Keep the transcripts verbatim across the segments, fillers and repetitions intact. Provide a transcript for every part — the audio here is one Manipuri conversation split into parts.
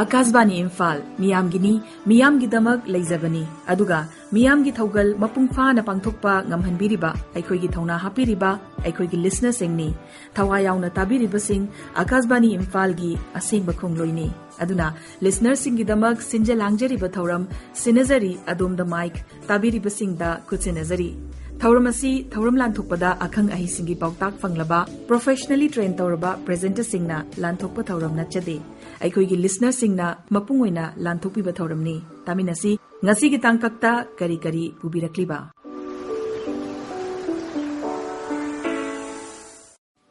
ꯑꯥꯀꯥꯁꯕꯥꯅꯤ ꯏꯝꯐꯥꯜ ꯃꯤꯌꯥꯝꯒꯤꯅꯤ, ꯃꯤꯌꯥꯝꯒꯤꯗꯃꯛ ꯂꯩꯖꯕꯅꯤ꯫ ꯑꯗꯨꯒ ꯃꯤꯌꯥꯝꯒꯤ ꯊꯧꯒꯜ ꯃꯄꯨꯡ ꯐꯥꯅ ꯄꯥꯡꯊꯣꯛꯄ ꯉꯝꯍꯟꯕꯤꯔꯤꯕ ꯑꯩꯈꯣꯏꯒꯤ ꯊꯧꯅꯥ ꯍꯥꯞꯄꯤꯔꯤꯕ ꯑꯩꯈꯣꯏꯒꯤ ꯂꯤꯁꯅꯔꯁꯤꯡꯅꯤ꯫ ꯊꯋꯥꯏ ꯌꯥꯎꯅ ꯇꯥꯕꯤꯔꯤꯕꯁꯤꯡ ꯑꯥꯀꯥꯁꯕꯥꯅꯤ ꯏꯝꯐꯥꯜꯒꯤ ꯑꯁꯦꯡꯕ ꯈꯣꯡꯂꯣꯏꯅꯤ꯫ ꯑꯗꯨꯅ ꯂꯤꯁꯅꯔꯁꯤꯡꯒꯤꯗꯃꯛ ꯁꯤꯟꯖ ꯂꯥꯡꯖꯔꯤꯕ ꯊꯧꯔꯝ ꯁꯤꯟꯅꯖꯔꯤ ꯑꯗꯣꯝꯗ ꯃꯥꯏꯛ ꯇꯥꯕꯤꯔꯤꯕꯁꯤꯡꯗ ꯈꯨꯠꯁꯤꯟꯅꯖꯔꯤ꯫ ꯊꯧꯔꯝ ꯑꯁꯤ ꯊꯧꯔꯝ ꯂꯥꯟꯊꯣꯛꯄꯗ ꯑꯈꯪ ꯑꯍꯩꯁꯤꯡꯒꯤ ꯄꯥꯎꯇꯥꯛ ꯐꯪꯂꯕ professionally train ꯇꯧꯔꯕ presenterꯁꯤꯡꯅ ꯂꯥꯟꯊꯣꯛꯄ ꯊꯧꯔꯝ ꯅꯠꯆꯗꯦ꯫ ꯑꯩꯈꯣꯏꯒꯤ ꯂꯤꯁꯅꯔꯁꯤꯡꯅ ꯃꯄꯨꯡ ꯑꯣꯏꯅ ꯂꯥꯟꯊꯣꯛꯄꯤꯕ ꯊꯧꯔꯝꯅꯤ꯫ ꯇꯥꯃꯤꯟꯅꯁꯤ ꯉꯁꯤꯒꯤ ꯇꯥꯡꯀꯛꯇ ꯀꯔꯤ ꯀꯔꯤ ꯄꯨꯕꯤꯔꯛꯂꯤꯕ꯫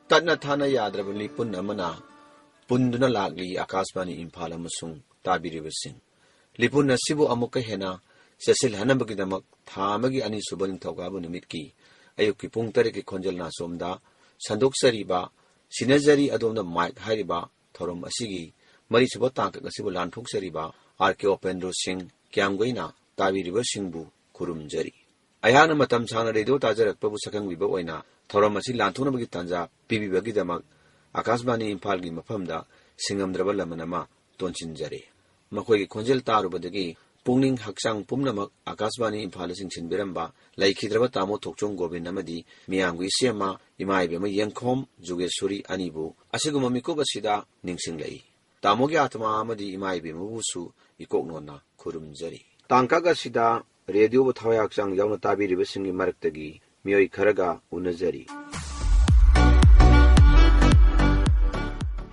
ꯇꯠꯅ ꯊꯥꯅ ꯌꯥꯗ꯭ꯔꯕ ꯂꯤꯄꯨꯟ ꯑꯃꯅ ꯄꯨꯟꯗꯨꯅ ꯂꯥꯛꯂꯤ ꯑꯥꯀꯥꯁꯕꯥꯅꯤ ꯏꯝꯐꯥꯜ ꯑꯃꯁꯨꯡ ꯇꯥꯕꯤꯔꯤꯕꯁꯤꯡ꯫ ꯂꯤꯄꯨꯟ ꯑꯁꯤꯕꯨ ꯑꯃꯨꯛꯀ ꯍꯦꯟꯅ ꯆꯦꯠꯁꯤꯜꯍꯟꯅꯕꯒꯤꯗꯃꯛ ꯊꯥ ꯑꯃꯒꯤ ꯑꯅꯤꯁꯨꯕ ꯅꯤꯡꯊꯧꯀꯥꯕ ꯅꯨꯃꯤꯠꯀꯤ ꯑꯌꯨꯛꯀꯤ ꯄꯨꯡ ꯇꯔꯦꯠꯀꯤ ꯈꯣꯟꯖꯦꯜ ꯅꯥꯆꯣꯝꯗ ꯁꯟꯗꯣꯛꯆꯔꯤꯕ ꯁꯤꯟꯅꯖꯔꯤ ꯑꯗꯣꯝꯗ ꯃꯥꯏꯛ ꯍꯥꯏꯔꯤꯕ ꯊꯧꯔꯝ ꯑꯁꯤꯒꯤ ꯃꯔꯤꯁꯨꯕ ꯇꯥꯡꯀꯛ ꯑꯁꯤꯕꯨ ꯂꯥꯟꯊꯣꯛꯆꯔꯤꯕ ꯑꯥꯔ ꯀꯦ ꯑꯣꯄꯦꯟꯗ꯭ꯔꯣ ꯁꯤꯡ ꯀ꯭ꯌꯥꯝꯒꯩꯅ ꯇꯥꯕꯤꯔꯤꯕꯁꯤꯡꯕꯨ ꯈꯨꯔꯨꯝꯖꯔꯤ꯫ ꯑꯩꯍꯥꯛꯅ ꯃꯇꯝ ꯁꯥꯡꯅ ꯔꯦꯗꯤꯑꯣ ꯇꯥꯖꯔꯛꯄꯕꯨ ꯁꯛꯈꯪꯕꯤꯕ ꯑꯣꯏꯅ ꯊꯧꯔꯝ ꯑꯁꯤ ꯂꯥꯟꯊꯣꯛꯅꯕꯒꯤ ꯇꯥꯟꯖꯥ ꯄꯤꯕꯤꯕꯒꯤꯗꯃꯛ ꯑꯥꯀꯥꯁꯕꯥꯅꯤ ꯏꯝꯐꯥꯜꯒꯤ ꯃꯐꯝꯗ ꯁꯤꯡꯉꯝꯗ꯭ꯔꯕ ꯂꯃꯟ ꯑꯃ ꯇꯣꯟꯁꯤꯟꯖꯔꯤ꯫ ꯃꯈꯣꯏꯒꯤ ꯈꯣꯟꯖꯦꯜ ꯇꯥꯔꯨꯕꯗꯒꯤ ꯄꯨꯛꯅꯤꯡ ꯍꯛꯆꯥꯡ ꯄꯨꯝꯅꯃꯛ ꯑꯥꯀꯥꯁꯕꯥꯅꯤ ꯏꯝꯐꯥꯜꯗ ꯆꯤꯡꯁꯤꯟꯕꯤꯔꯝꯕ ꯂꯩꯈꯤꯗ꯭ꯔꯕ ꯇꯥꯃꯣ ꯊꯣꯛꯆꯣꯝ ꯒꯣꯕꯤꯟ ꯑꯃꯗꯤ ꯃꯤꯌꯥꯝꯒꯤ ꯏꯆꯦ ꯑꯃ ꯏꯃꯥ ꯏꯕꯦꯝꯃ ꯌꯦꯡꯈꯣꯝ ꯖꯨꯒꯦꯁꯣꯔꯤ ꯑꯅꯤꯕꯨ ꯑꯁꯤꯒꯨꯝꯕ ꯃꯤꯀꯨꯞ ꯑꯁꯤꯗ ꯅꯤꯡꯁꯤꯡꯂꯛꯏ꯫ ꯇꯥꯃꯣꯒꯤ ꯑꯥꯇꯃꯥ ꯑꯃꯗꯤ ꯏꯃꯥ ꯏꯕꯦꯝꯃꯕꯨꯁꯨ ꯏꯀꯣꯛ ꯅꯣꯟꯅ ꯈꯨꯔꯨꯝꯖꯔꯤ꯫ ꯇꯥꯡꯀꯛ ꯑꯁꯤꯗ ꯔꯦꯗꯤꯑꯣꯕꯨ ꯊꯋꯥꯏ ꯍꯛꯆꯥꯡ ꯌꯥꯎꯅ ꯇꯥꯕꯤꯔꯤꯕꯁꯤꯡꯒꯤ ꯃꯔꯛꯇꯒꯤ ꯃꯤꯑꯣꯏ ꯈꯔꯒ ꯎꯅꯖꯔꯤ꯫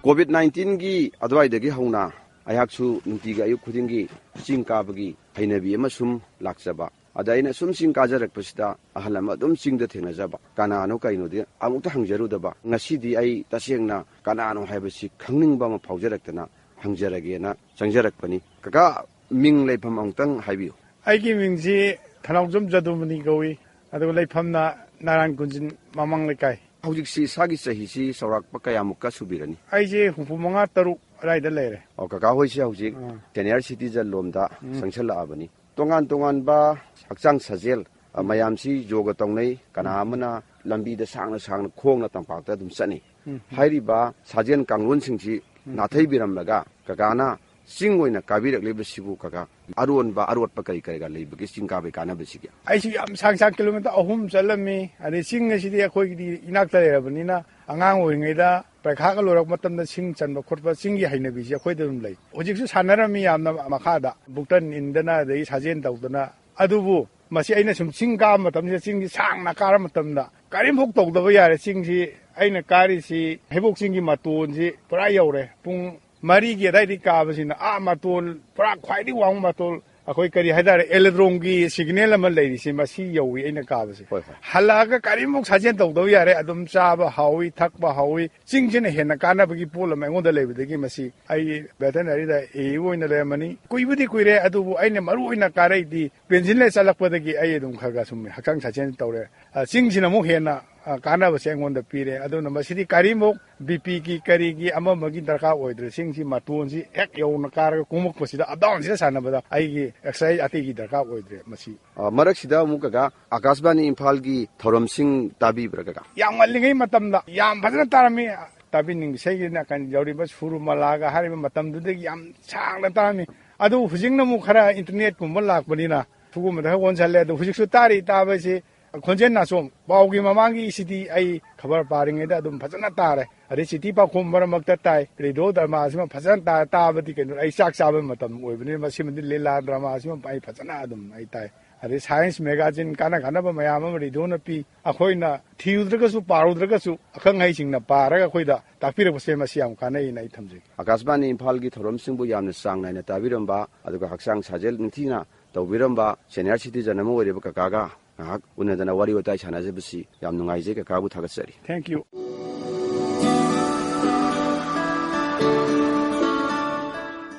ꯀꯣꯚꯤꯗ ꯅꯥꯏꯟꯇꯤꯟꯒꯤ ꯑꯗꯨꯋꯥꯏꯗꯒꯤ ꯍꯧꯅ ꯑꯩꯍꯥꯛꯁꯨ ꯅꯨꯡꯇꯤꯒꯤ ꯑꯌꯨꯛ ꯈꯨꯗꯤꯡꯒꯤ ꯆꯤꯡ ꯀꯥꯕꯒꯤ ꯍꯩꯅꯕꯤ ꯑꯃ ꯁꯨꯝ ꯂꯥꯛꯆꯕ꯫ ꯑꯗ ꯑꯩꯅ ꯁꯨꯝ ꯆꯤꯡ ꯀꯥꯖꯔꯛꯄꯁꯤꯗ ꯑꯍꯜ ꯑꯃ ꯑꯗꯨꯝ ꯆꯤꯡꯗ ꯊꯦꯡꯅꯖꯕ꯫ ꯀꯅꯥꯅꯣ ꯀꯩꯅꯣꯗꯤ ꯑꯃꯨꯛꯇ ꯍꯪꯖꯔꯨꯗꯕ꯫ ꯉꯁꯤꯗꯤ ꯑꯩ ꯇꯁꯦꯡꯅ ꯀꯅꯥꯅꯣ ꯍꯥꯏꯕꯁꯤ ꯈꯪꯅꯤꯡꯕ ꯑꯃ ꯐꯥꯎꯖꯔꯛꯇꯅ ꯍꯪꯖꯔꯒꯦꯅ ꯆꯪꯖꯔꯛꯄꯅꯤ꯫ ꯀꯀꯥ, ꯃꯤꯡ ꯂꯩꯐꯝ ꯑꯃꯨꯛꯇꯪ ꯍꯥꯏꯕꯤꯌꯨ꯫ ꯑꯩꯒꯤ ꯃꯤꯡꯁꯤ ꯊꯅꯥꯎꯖꯝ ꯖꯗꯨꯃꯅꯤ ꯀꯧꯏ꯫ ꯑꯗꯨꯒ ꯂꯩꯐꯝꯅ ꯅꯥꯔꯥꯌꯟ ꯀꯨꯟꯖꯤꯟ ꯃꯃꯥꯡ ꯂꯩꯀꯥꯏ꯫ ꯍꯧꯖꯤꯛꯁꯤ ꯏꯁꯥꯒꯤ ꯆꯍꯤꯁꯤ ꯆꯥꯎꯔꯥꯛꯄ ꯀꯌꯥꯃꯨꯛꯀ ꯁꯨꯕꯤꯔꯅꯤ? ꯑꯩꯁꯦ ꯍꯨꯝꯐꯨ ꯃꯉꯥ ꯇꯔꯨꯛ ꯑꯗꯥꯏꯗ ꯂꯩꯔꯦ꯫ ꯑꯣ, ꯀꯀꯥ ꯍꯣꯏꯁꯦ ꯍꯧꯖꯤꯛ ꯑꯥ꯫ Senior citizen ꯂꯣꯝꯗ ꯎꯝ꯫ ꯆꯪꯁꯤꯜꯂꯛꯑꯕꯅꯤ꯫ ꯇꯣꯉꯥꯟ ꯇꯣꯉꯥꯟꯕ ꯍꯛꯆꯥꯡ ꯁꯥꯖꯦꯜ, ꯑ, ꯎꯝ꯫ ꯃꯌꯥꯝꯁꯤ ꯌꯣꯒ ꯇꯧꯅꯩ, ꯀꯅꯥ ꯎꯝ꯫ ꯑꯃꯅ ꯂꯝꯕꯤꯗ ꯁꯥꯡꯅ ꯁꯥꯡꯅ ꯈꯣꯡꯅ ꯇꯝꯄꯥꯛꯇ ꯑꯗꯨꯝ ꯆꯠꯅꯩ꯫ ꯎꯝ꯫ ꯍꯥꯏꯔꯤꯕ ꯁꯥꯖꯦꯜ ꯀꯥꯡꯂꯣꯟꯁꯤꯡꯁꯤ ꯅꯥꯊꯩꯕꯤꯔꯝꯂꯒ ꯀꯀꯥꯅ ꯆꯤꯡ ꯑꯣꯏꯅ ꯀꯥꯕꯤꯔꯛꯂꯤꯕꯁꯤꯕꯨ ꯀꯀꯥ ꯑꯔꯣꯟꯕ ꯑꯔꯣꯠꯄ ꯀꯔꯤ ꯀꯔꯤꯒ ꯂꯩꯕꯒꯦ ꯆꯤꯡ ꯀꯥꯕꯒꯤ ꯀꯥꯟꯅꯕꯁꯤꯒꯤ? ꯑꯩꯁꯨ ꯌꯥꯝ ꯁꯥꯡ ꯁꯥꯡ ꯀꯤꯂꯣꯃꯤꯇꯔ ꯑꯍꯨꯝ ꯆꯠꯂꯝꯃꯤ꯫ ꯑꯗꯩ ꯆꯤꯡ ꯑꯁꯤꯗꯤ ꯑꯩꯈꯣꯏꯒꯤꯗꯤ ꯏꯅꯥꯛꯇ ꯂꯩꯔꯕꯅꯤꯅ ꯑꯉꯥꯡ ꯑꯣꯏꯔꯤꯉꯩꯗ ꯄꯔꯤꯈꯥꯒ ꯂꯣꯏꯔꯛꯄ ꯃꯇꯝꯗ ꯆꯤꯡ ꯆꯟꯕ ꯈꯣꯠꯄ ꯆꯤꯡꯒꯤ ꯍꯩꯅꯕꯤꯁꯤ ꯑꯩꯈꯣꯏꯗ ꯑꯗꯨꯝ ꯂꯩ꯫ ꯍꯧꯖꯤꯛꯁꯨ ꯁꯥꯟꯅꯔꯝꯃꯤ ꯌꯥꯝꯅ ꯃꯈꯥꯗ ꯕꯨꯛꯇꯟ ꯏꯟꯗꯅ ꯑꯗꯒꯤ ꯁꯥꯖꯦꯜ ꯇꯧꯗꯅ꯫ ꯑꯗꯨꯕꯨ ꯃꯁꯤ ꯑꯩꯅ ꯁꯨꯝ ꯆꯤꯡ ꯀꯥꯕ ꯃꯇꯝꯁꯤꯗ ꯆꯤꯡꯁꯤ ꯁꯥꯡꯅ ꯀꯥꯔ ꯃꯇꯝꯗ ꯀꯔꯤꯝꯐꯥꯎ ꯇꯧꯗꯕ ꯌꯥꯔꯦ꯫ ꯆꯤꯡꯁꯤ ꯑꯩꯅ ꯀꯥꯔꯤꯁꯤ ꯍꯩꯕꯣꯛ ꯆꯤꯡꯒꯤ ꯃꯇꯣꯟꯁꯤ ꯄꯨꯔꯥ ꯌꯧꯔꯦ꯫ ꯄꯨꯡ ꯃꯔꯤꯒꯤ ꯑꯗꯥꯏꯗꯒꯤ ꯀꯥꯕꯁꯤꯅ ꯑꯥ ꯃꯇꯣꯟ ꯄꯨꯔꯥ ꯈ꯭ꯋꯥꯏꯗꯒꯤ ꯋꯥꯡꯕ ꯃꯇꯣꯟ ꯑꯩꯈꯣꯏ ꯀꯔꯤ ꯍꯥꯏꯇꯥꯔꯦ ꯑꯦꯂꯗ꯭ꯔꯣꯝꯒꯤ ꯁꯤꯒꯅꯦꯜ ꯑꯃ ꯂꯩꯔꯤꯁꯤ ꯃꯁꯤ ꯌꯧꯏ ꯑꯩꯅ ꯀꯥꯕꯁꯦ꯫ ꯍꯣꯏ, ꯍꯣꯏ꯫ ꯍꯜꯂꯛꯑꯒ ꯀꯔꯤꯃꯨꯛ ꯁꯥꯖꯦꯜ ꯇꯧꯗꯕ ꯌꯥꯔꯦ꯫ ꯑꯗꯨꯝ ꯆꯥꯕ ꯍꯥꯎꯏ, ꯊꯛꯄ ꯍꯥꯎꯏ꯫ ꯆꯤꯡꯁꯤꯅ ꯍꯦꯟꯅ ꯀꯥꯟꯅꯕꯒꯤ ꯄꯣꯠ ꯑꯃ ꯑꯩꯉꯣꯟꯗ ꯂꯩꯕꯗꯒꯤ ꯃꯁꯤ ꯑꯩ ꯚꯦꯇꯅꯔꯤꯗ ꯑꯦ ꯏ ꯑꯣꯏꯅ ꯂꯩꯔꯝꯃꯅꯤ꯫ ꯀꯨꯏꯕꯨꯗꯤ ꯀꯨꯏꯔꯦ, ꯑꯗꯨꯕꯨ ꯑꯩꯅ ꯃꯔꯨ ꯑꯣꯏꯅ ꯀꯥꯔꯛꯏꯗꯤ ꯄꯦꯟꯁꯤꯜ ꯂꯩ ꯆꯠꯂꯛꯄꯗꯒꯤ ꯑꯩ ꯑꯗꯨꯝ ꯈꯔ ꯈꯔ ꯁꯨꯝ ꯍꯛꯆꯥꯡ ꯁꯥꯖꯦꯜ ꯇꯧꯔꯦ꯫ ꯑ, ꯆꯤꯡꯁꯤꯅ ꯑꯃꯨꯛ ꯍꯦꯟꯅ, ꯑ, ꯀꯥꯟꯅꯕꯁꯦ ꯑꯩꯉꯣꯟꯗ ꯄꯤꯔꯦ꯫ ꯑꯗꯨꯅ ꯃꯁꯤꯗꯤ ꯀꯔꯤꯃꯨꯛ ꯕꯤ ꯄꯤꯒꯤ ꯀꯔꯤꯒꯤ ꯑꯃ ꯑꯃꯒꯤ ꯗꯔꯀꯥꯔ ꯑꯣꯏꯗ꯭ꯔꯦ꯫ ꯆꯤꯡꯁꯤ ꯃꯇꯣꯟꯁꯤ ꯍꯦꯛ ꯌꯧꯅ ꯀꯥꯔꯒ ꯀꯨꯝꯃꯛꯄꯁꯤꯗ ꯑꯞ ꯗꯥꯎꯟꯁꯤꯗ ꯁꯥꯟꯅꯕꯗ ꯑꯩꯒꯤ ꯑꯦꯛꯁꯔꯁꯥꯏꯁ ꯑꯇꯩꯒꯤ ꯗꯔꯀꯥꯔ ꯑꯣꯏꯗ꯭ꯔꯦ ꯃꯁꯤ꯫ ꯑ, ꯃꯔꯛꯁꯤꯗ ꯑꯃꯨꯛ ꯀꯀꯥ ꯑꯀꯥꯁꯕꯥꯅꯤ ꯏꯝꯐꯥꯜꯒꯤ ꯊꯧꯔꯝꯁꯤꯡ ꯇꯥꯕꯤꯕ꯭ꯔꯥ ꯀꯀꯥ? ꯌꯥꯝ ꯉꯜꯂꯤꯉꯩ ꯃꯇꯝꯗ ꯌꯥꯝ ꯐꯖꯅ ꯇꯥꯔꯝꯃꯤ꯫ ꯇꯥꯕꯤꯅꯤꯡ ꯏꯁꯩꯒꯤ ꯅꯥꯀꯟ ꯌꯧꯔꯤꯕ ꯁꯨꯔꯨꯃꯂꯥꯒ ꯍꯥꯏꯔꯤꯕ ꯃꯇꯝꯗꯨꯗꯒꯤ ꯌꯥꯝ ꯁꯥꯡꯅ ꯇꯥꯔꯝꯃꯤ꯫ ꯑꯗꯨ ꯍꯧꯖꯤꯛꯅ ꯑꯃꯨꯛ ꯈꯔ ꯏꯟꯇꯔꯅꯦꯠꯀꯨꯝꯕ ꯂꯥꯛꯄꯅꯤꯅ ꯁꯤꯒꯨꯝꯕꯗ ꯈꯔ ꯑꯣꯟꯁꯤꯜꯂꯦ꯫ ꯑꯗꯣ ꯍꯧꯖꯤꯛꯁꯨ ꯇꯥꯔꯤ ꯇꯥꯕꯁꯤ ꯈꯣꯟꯖꯦꯜ ꯅꯥꯆꯣꯝ ꯄꯥꯎꯒꯤ ꯃꯃꯥꯡꯒꯤ ꯁꯤꯗꯤ ꯑꯩ ꯈꯕꯔ ꯄꯥꯔꯤꯉꯩꯗ ꯑꯗꯨꯝ ꯐꯖꯅ ꯇꯥꯔꯦ꯫ ꯑꯗꯩ ꯆꯤꯊꯤ ꯄꯥꯎꯈꯨꯝ ꯃꯔꯛ ꯃꯔꯛꯇ ꯇꯥꯏ, ꯔꯦꯗꯤꯑꯣ ꯗ꯭ꯔꯃꯥꯁꯤꯃ ꯐꯖꯅ ꯇꯥ-, ꯇꯥꯕꯗꯤ ꯀꯩꯅꯣ, ꯑꯩ ꯆꯥꯛ ꯆꯥꯕ ꯃꯇꯝ ꯑꯣꯏꯕꯅꯤꯅ ꯃꯁꯤꯃꯗꯤ ꯂꯤꯂꯥ ꯗ꯭ꯔꯃꯥꯁꯤꯃ ꯑꯩ ꯐꯖꯅ ꯑꯗꯨꯝ ꯑꯩ ꯇꯥꯏ꯫ ꯑꯗꯩ ꯁꯥꯏꯟꯁ ꯃꯦꯒꯥꯖꯤꯟ ꯀꯥꯟꯅ ꯀꯥꯟꯅꯕ ꯃꯌꯥꯝ ꯑꯃ ꯔꯦꯗꯤꯑꯣꯅ ꯄꯤ꯫ ꯑꯩꯈꯣꯏꯅ ꯊꯤꯔꯨꯗ꯭ꯔꯒꯁꯨ ꯄꯥꯔꯨꯗ꯭ꯔꯒꯁꯨ ꯑꯈꯪ ꯑꯍꯩꯁꯤꯡꯅ ꯄꯥꯔꯒ ꯑꯩꯈꯣꯏꯗ ꯇꯥꯛꯄꯤꯔꯛꯄꯁꯦ ꯃꯁꯤ ꯌꯥꯝ ꯀꯥꯟꯅꯩꯅ ꯑꯩ ꯊꯝꯖꯒꯦ꯫ ꯑꯀꯥꯁꯕꯥꯅꯤ ꯏꯝꯐꯥꯜꯒꯤ ꯊꯧꯔꯝꯁꯤꯡꯕꯨ ꯌꯥꯝꯅ ꯆꯥꯡ ꯅꯥꯏꯅ ꯇꯥꯕꯤꯔꯝꯕ, ꯑꯗꯨꯒ ꯍꯛꯆꯥꯡ ꯁꯥꯖꯦꯜ ꯅꯤꯡꯊꯤꯅ ꯇꯧꯕꯤꯔꯝꯕ ꯁꯦꯅꯤꯌꯔ ꯁꯤꯇꯤꯖꯟ ꯑꯃ ꯑꯣꯏꯔꯤꯕ ꯀꯀꯥꯒ ꯉꯥꯏꯍꯥꯛ ꯎꯅꯗꯅ ꯋꯥꯔꯤ ꯋꯥꯇꯥꯏ ꯁꯥꯟꯅꯖꯕꯁꯤ ꯌꯥꯝ ꯅꯨꯡꯉꯥꯏꯖꯩ꯫ ꯀꯀꯥꯕꯨ ꯊꯥꯒꯠꯆꯔꯤ꯫ Thank you꯫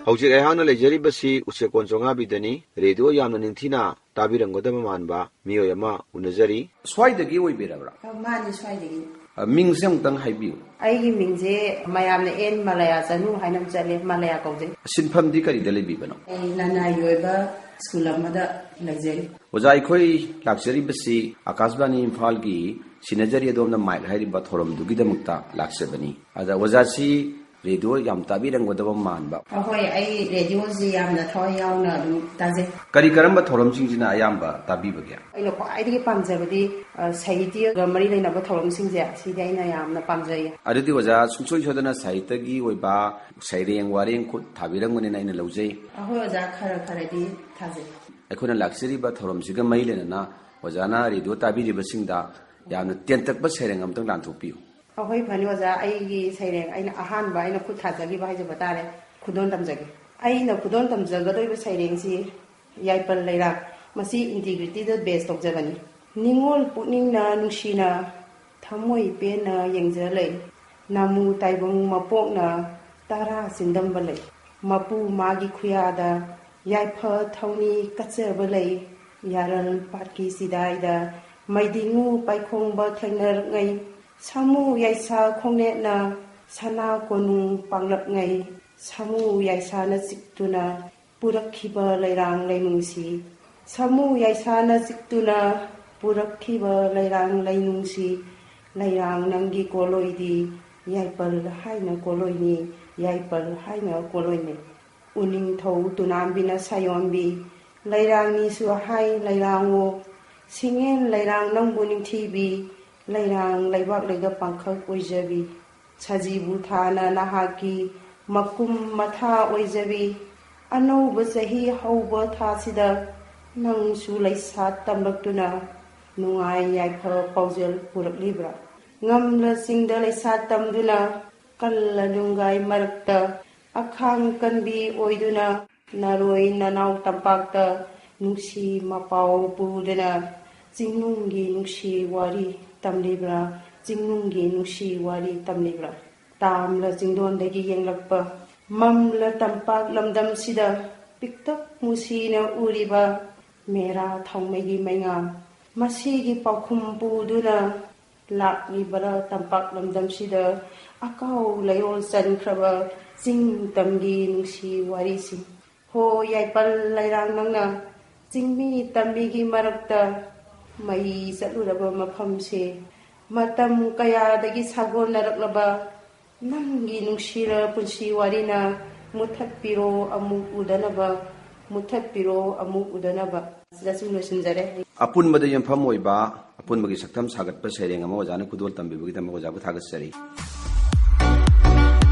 ꯍꯧꯖꯤꯛ ꯑꯩꯍꯥꯛꯅ ꯂꯩꯖꯔꯤꯕꯁꯤ ꯎꯆꯦꯛꯀꯣꯟ ꯆꯣꯉꯥꯕꯤꯗꯅꯤ꯫ ꯔꯦꯗꯤꯑꯣ ꯌꯥꯝꯅ ꯅꯤꯡꯊꯤꯅ ꯇꯥꯕꯤꯔꯝꯒꯗꯕ ꯃꯥꯟꯕ ꯃꯤꯑꯣꯏ ꯑꯃ ꯎꯅꯖꯔꯤ꯫ ꯁ꯭ꯋꯥꯏꯗꯒꯤ ꯑꯣꯏꯕꯤꯔꯕ꯭ꯔꯥ? ꯑ, ꯃꯥꯅꯤ, ꯁ꯭ꯋꯥꯏꯗꯒꯤ꯫ ꯑ, ꯃꯤꯡꯁꯦ ꯑꯃꯨꯛꯇꯪ ꯍꯥꯏꯕꯤꯌꯨ꯫ ꯑꯩꯒꯤ ꯃꯤꯡꯁꯦ ꯃꯌꯥꯝꯅ ꯑꯦꯟ ꯃꯂꯌꯥ ꯆꯅꯨ ꯍꯥꯏꯅ ꯑꯃ ꯆꯠꯂꯦ, ꯃꯂꯌꯥ ꯀꯧꯖꯩ꯫ ꯁꯤꯟꯐꯝꯗꯤ ꯀꯔꯤꯗ ꯂꯩꯕꯤꯕꯅꯣ? ꯑꯩ ꯂꯅꯥꯏꯒꯤ ꯑꯣꯏꯕ ꯁ꯭ꯀꯨꯜ ꯑꯃꯗ ꯂꯩꯖꯔꯤ꯫ ꯑꯣꯖꯥ, ꯑꯩꯈꯣꯏ ꯂꯥꯛꯆꯔꯤꯕꯁꯤ ꯑꯀꯥꯁꯕꯥꯅꯤ ꯏꯝꯐꯥꯜꯒꯤ ꯁꯤꯟꯅꯖꯔꯤ ꯑꯗꯣꯝꯅ ꯃꯥꯏꯛ ꯍꯥꯏꯔꯤꯕ ꯊꯧꯔꯝꯗꯨꯒꯤꯗꯃꯛꯇ ꯂꯥꯛꯆꯕꯅꯤ꯫ ꯑꯗ ꯑꯣꯖꯥꯁꯤ ꯔꯦꯗꯤꯑꯣ ꯌꯥꯝ ꯇꯥꯕꯤꯔꯝꯒꯗꯕ ꯃꯥꯟꯕ꯫ ꯑꯍꯣꯏ, ꯑꯩ ꯔꯦꯗꯤꯑꯣꯁꯤ ꯌꯥꯝꯅ ꯊꯋꯥꯏ ꯌꯥꯎꯅ ꯑꯗꯨꯝ ꯇꯥꯖꯩ꯫ ꯀꯔꯤ ꯀꯔꯝꯕ ꯊꯧꯔꯝꯁꯤꯡꯁꯤꯅ ꯑꯌꯥꯝꯕ ꯇꯥꯕꯤꯕꯒꯦ? ꯑꯩꯅ ꯈ꯭ꯋꯥꯏꯗꯒꯤ ꯄꯥꯝꯖꯕꯗꯤ ꯑ, ꯁꯥꯍꯤꯇ꯭ꯌꯒ ꯃꯔꯤ ꯂꯩꯅꯕ ꯊꯧꯔꯝꯁꯤꯡꯁꯦ, ꯁꯤꯗꯤ ꯑꯩꯅ ꯌꯥꯝꯅ ꯄꯥꯝꯖꯩ꯫ ꯑꯗꯨꯗꯤ ꯑꯣꯖꯥ, ꯁꯨꯡꯁꯣꯏ ꯁꯣꯏꯗꯅ ꯁꯥꯍꯤꯇ꯭ꯌꯒꯤ ꯑꯣꯏꯕ ꯁꯩꯔꯦꯡ ꯋꯥꯔꯦꯡ ꯈꯨꯠ ꯊꯥꯕꯤꯔꯝꯒꯅꯤꯅ ꯑꯩꯅ ꯂꯧꯖꯩ꯫ ꯑꯍꯣꯏ ꯑꯣꯖꯥ, ꯈꯔ ꯈꯔꯗꯤ ꯊꯥꯖꯩ꯫ ꯑꯩꯈꯣꯏꯅ ꯂꯥꯛꯆꯔꯤꯕ ꯊꯧꯔꯝꯁꯤꯒ ꯃꯔꯤ ꯂꯩꯅꯅ ꯑꯣꯖꯥꯅ ꯔꯦꯗꯤꯑꯣ ꯇꯥꯕꯤꯔꯤꯕꯁꯤꯡꯗ ꯌꯥꯝꯅ ꯇꯦꯟꯇꯛꯄ ꯁꯩꯔꯦꯡ ꯑꯃꯇꯪ ꯂꯥꯟꯊꯣꯛꯄꯤꯌꯨ꯫ ꯑꯍꯣꯏ, ꯐꯅꯤ ꯑꯣꯖꯥ, ꯑꯩꯒꯤ ꯁꯩꯔꯦꯡ ꯑꯩꯅ ꯑꯍꯥꯟꯕ ꯑꯩꯅ ꯈꯨꯠ ꯊꯥꯖꯈꯤꯕ ꯍꯥꯏꯖꯕ ꯇꯥꯔꯦ, ꯈꯨꯗꯣꯜ ꯇꯝꯖꯒꯦ꯫ ꯑꯩꯅ ꯈꯨꯗꯣꯜ ꯇꯝꯖꯒꯗꯧꯔꯤꯕ ꯁꯩꯔꯦꯡꯁꯤ ꯌꯥꯏꯄꯜ ꯂꯩꯔꯥꯛ, ꯃꯁꯤ ꯏꯟꯇꯤꯒ꯭ꯔꯤꯇꯤꯗ ꯕꯦꯁ ꯇꯧꯖꯕꯅꯤ꯫ ꯅꯤꯡꯉꯣꯜ ꯄꯨꯛꯅꯤꯡꯅ ꯅꯨꯡꯁꯤꯅ ꯊꯃꯣꯏ ꯄꯦꯟꯅ ꯌꯦꯡꯖ ꯂꯩ꯫ ꯅꯥꯃꯨ ꯇꯥꯏꯕꯪ ꯃꯄꯣꯛꯅ ꯇꯔꯥ ꯆꯤꯟꯗꯝꯕ ꯂꯩ꯫ ꯃꯄꯨ ꯃꯥꯒꯤ ꯈꯨꯌꯥꯗ ꯌꯥꯏꯐ ꯊꯧꯅꯤ ꯀꯠꯆꯕ ꯂꯩ꯫ ꯌꯥꯔꯜ ꯄꯥꯠꯀꯤ ꯆꯤꯗꯥꯏꯗ ꯃꯩꯗꯤꯡꯉꯨ ꯄꯥꯏꯈꯣꯡꯕ ꯊꯦꯡꯅꯔꯛꯉꯩ꯫ ꯁꯥꯃꯨ ꯌꯥꯏꯁꯥ ꯈꯣꯡꯅꯦꯠꯅ ꯁꯅꯥ ꯀꯣꯅꯨꯡ ꯄꯥꯡꯂꯛꯉꯩ꯫ ꯁꯥꯃꯨ ꯌꯥꯏꯁꯥꯅ ꯆꯤꯛꯇꯨꯅ ꯄꯨꯔꯛꯈꯤꯕ ꯂꯩꯔꯥꯡ ꯂꯩꯅꯨꯡꯁꯤ꯫ ꯁꯥꯃꯨ ꯌꯥꯏꯁꯥꯅ ꯆꯤꯛꯇꯨꯅ ꯄꯨꯔꯛꯈꯤꯕ ꯂꯩꯔꯥꯡ ꯂꯩꯅꯨꯡꯁꯤ꯫ ꯂꯩꯔꯥꯡ ꯅꯪꯒꯤ ꯀꯣꯂꯣꯏꯗꯤ ꯌꯥꯏꯄꯜ ꯍꯥꯏꯅ ꯀꯣꯂꯣꯏꯅꯤ, ꯌꯥꯏꯄꯜ ꯍꯥꯏꯅ ꯀꯣꯂꯣꯏꯅꯤ꯫ ꯎꯅꯤꯡꯊꯧ ꯇꯨꯅꯥꯝꯕꯤꯅ ꯁꯥꯌꯣꯟꯕꯤ, ꯂꯩꯔꯥꯡꯅꯤꯁꯨ ꯍꯥꯏ ꯂꯩꯔꯥꯡꯉꯣ꯫ ꯁꯤꯡꯉꯦꯟ ꯂꯩꯔꯥꯡ ꯅꯪꯕꯨ ꯅꯤꯡꯊꯤꯕꯤ, ꯂꯩꯔꯥꯡ ꯂꯩꯕꯥꯛ ꯂꯩꯒ ꯄꯥꯡꯈꯛ ꯑꯣꯏꯖꯕꯤ꯫ ꯁꯖꯤꯕꯨ ꯊꯥꯅ ꯅꯍꯥꯛꯀꯤ ꯃꯀꯨꯝ ꯃꯊꯥ ꯑꯣꯏꯖꯕꯤ꯫ ꯑꯅꯧꯕ ꯆꯍꯤ ꯍꯧꯕ ꯊꯥꯁꯤꯗ ꯅꯪꯁꯨ ꯂꯩꯁꯥ ꯇꯝꯂꯛꯇꯨꯅ ꯅꯨꯡꯉꯥꯏ ꯌꯥꯏꯐ ꯄꯥꯎꯖꯦꯜ ꯄꯨꯔꯛꯂꯤꯕ꯭ꯔꯥ? ꯉꯝꯂ ꯆꯤꯡꯗ ꯂꯩꯁꯥ ꯇꯝꯗꯨꯅ ꯀꯜꯂ ꯅꯨꯡꯒꯥꯏ ꯃꯔꯛꯇ ꯑꯈꯥꯡ ꯀꯟꯕꯤ ꯑꯣꯏꯗꯨꯅ ꯅꯔꯣꯏ ꯅꯅꯥꯎ ꯇꯝꯄꯥꯛꯇ ꯅꯨꯡꯁꯤ ꯃꯄꯥꯎ ꯄꯨꯗꯨꯅ ꯆꯤꯡꯅꯨꯡꯒꯤ ꯅꯨꯡꯁꯤ ꯋꯥꯔꯤ ꯇꯝꯂꯤꯕ꯭ꯔꯥ? ꯆꯤꯡꯅꯨꯡꯒꯤ ꯅꯨꯡꯁꯤ ꯋꯥꯔꯤ ꯇꯝꯂꯤꯕ꯭ꯔꯥ? ꯇꯥꯝꯂ ꯆꯤꯡꯗꯣꯟꯗꯒꯤ ꯌꯦꯡꯂꯛꯄ ꯃꯝꯂ ꯇꯝꯄꯥꯛ ꯂꯝꯗꯝꯁꯤꯗ ꯄꯤꯛꯇꯛ ꯃꯨꯁꯤꯅ ꯎꯔꯤꯕ ꯃꯦꯔꯥ ꯊꯥꯎꯃꯩꯒꯤ ꯃꯩꯉꯥ, ꯃꯁꯤꯒꯤ ꯄꯥꯎꯈꯨꯝ ꯄꯨꯗꯨꯅ ꯂꯥꯛꯂꯤꯕꯔꯥ ꯇꯝꯄꯥꯛ ꯂꯝꯗꯝꯁꯤꯗ ꯑꯀꯥꯎ ꯂꯩꯔꯣꯜ ꯆꯟꯈ꯭ꯔꯕ ꯆꯤꯡ ꯇꯝꯒꯤ ꯅꯨꯡꯁꯤ ꯋꯥꯔꯤꯁꯤꯡ? ꯍꯣ ꯌꯥꯏꯄꯜ ꯂꯩꯔꯥꯡ ꯅꯪꯅ ꯆꯤꯡꯃꯤ ꯇꯝꯃꯤꯒꯤ ꯃꯔꯛꯇ ꯃꯩ ꯆꯠꯂꯨꯔꯕ ꯃꯐꯝꯁꯦ, ꯃꯇꯝ ꯀꯌꯥꯗꯒꯤ ꯁꯥꯒꯣꯟꯅꯔꯛꯂꯕ ꯅꯪꯒꯤ ꯅꯨꯡꯁꯤꯔ ꯄꯨꯟꯁꯤ ꯋꯥꯔꯤꯅ ꯃꯨꯊꯠꯄꯤꯔꯣ ꯑꯃꯨꯛ ꯎꯗꯅꯕ, ꯃꯨꯊꯠꯄꯤꯔꯣ ꯑꯃꯨꯛ ꯎꯗꯅꯕ꯫ ꯁꯤꯗ ꯁꯨꯝ ꯂꯣꯏꯁꯤꯟꯖꯔꯦ꯫ ꯑꯄꯨꯟꯕꯗ ꯌꯨꯝꯐꯝ ꯑꯣꯏꯕ ꯑꯄꯨꯟꯕꯒꯤ ꯁꯛꯇꯝ ꯁꯥꯒꯠꯄ ꯁꯩꯔꯦꯡ ꯑꯃ ꯑꯣꯖꯥꯅ ꯈꯨꯗꯣꯜ ꯇꯝꯕꯤꯕꯒꯤꯗꯃꯛ ꯑꯣꯖꯥꯕꯨ ꯊꯥꯒꯠꯆꯔꯤ꯫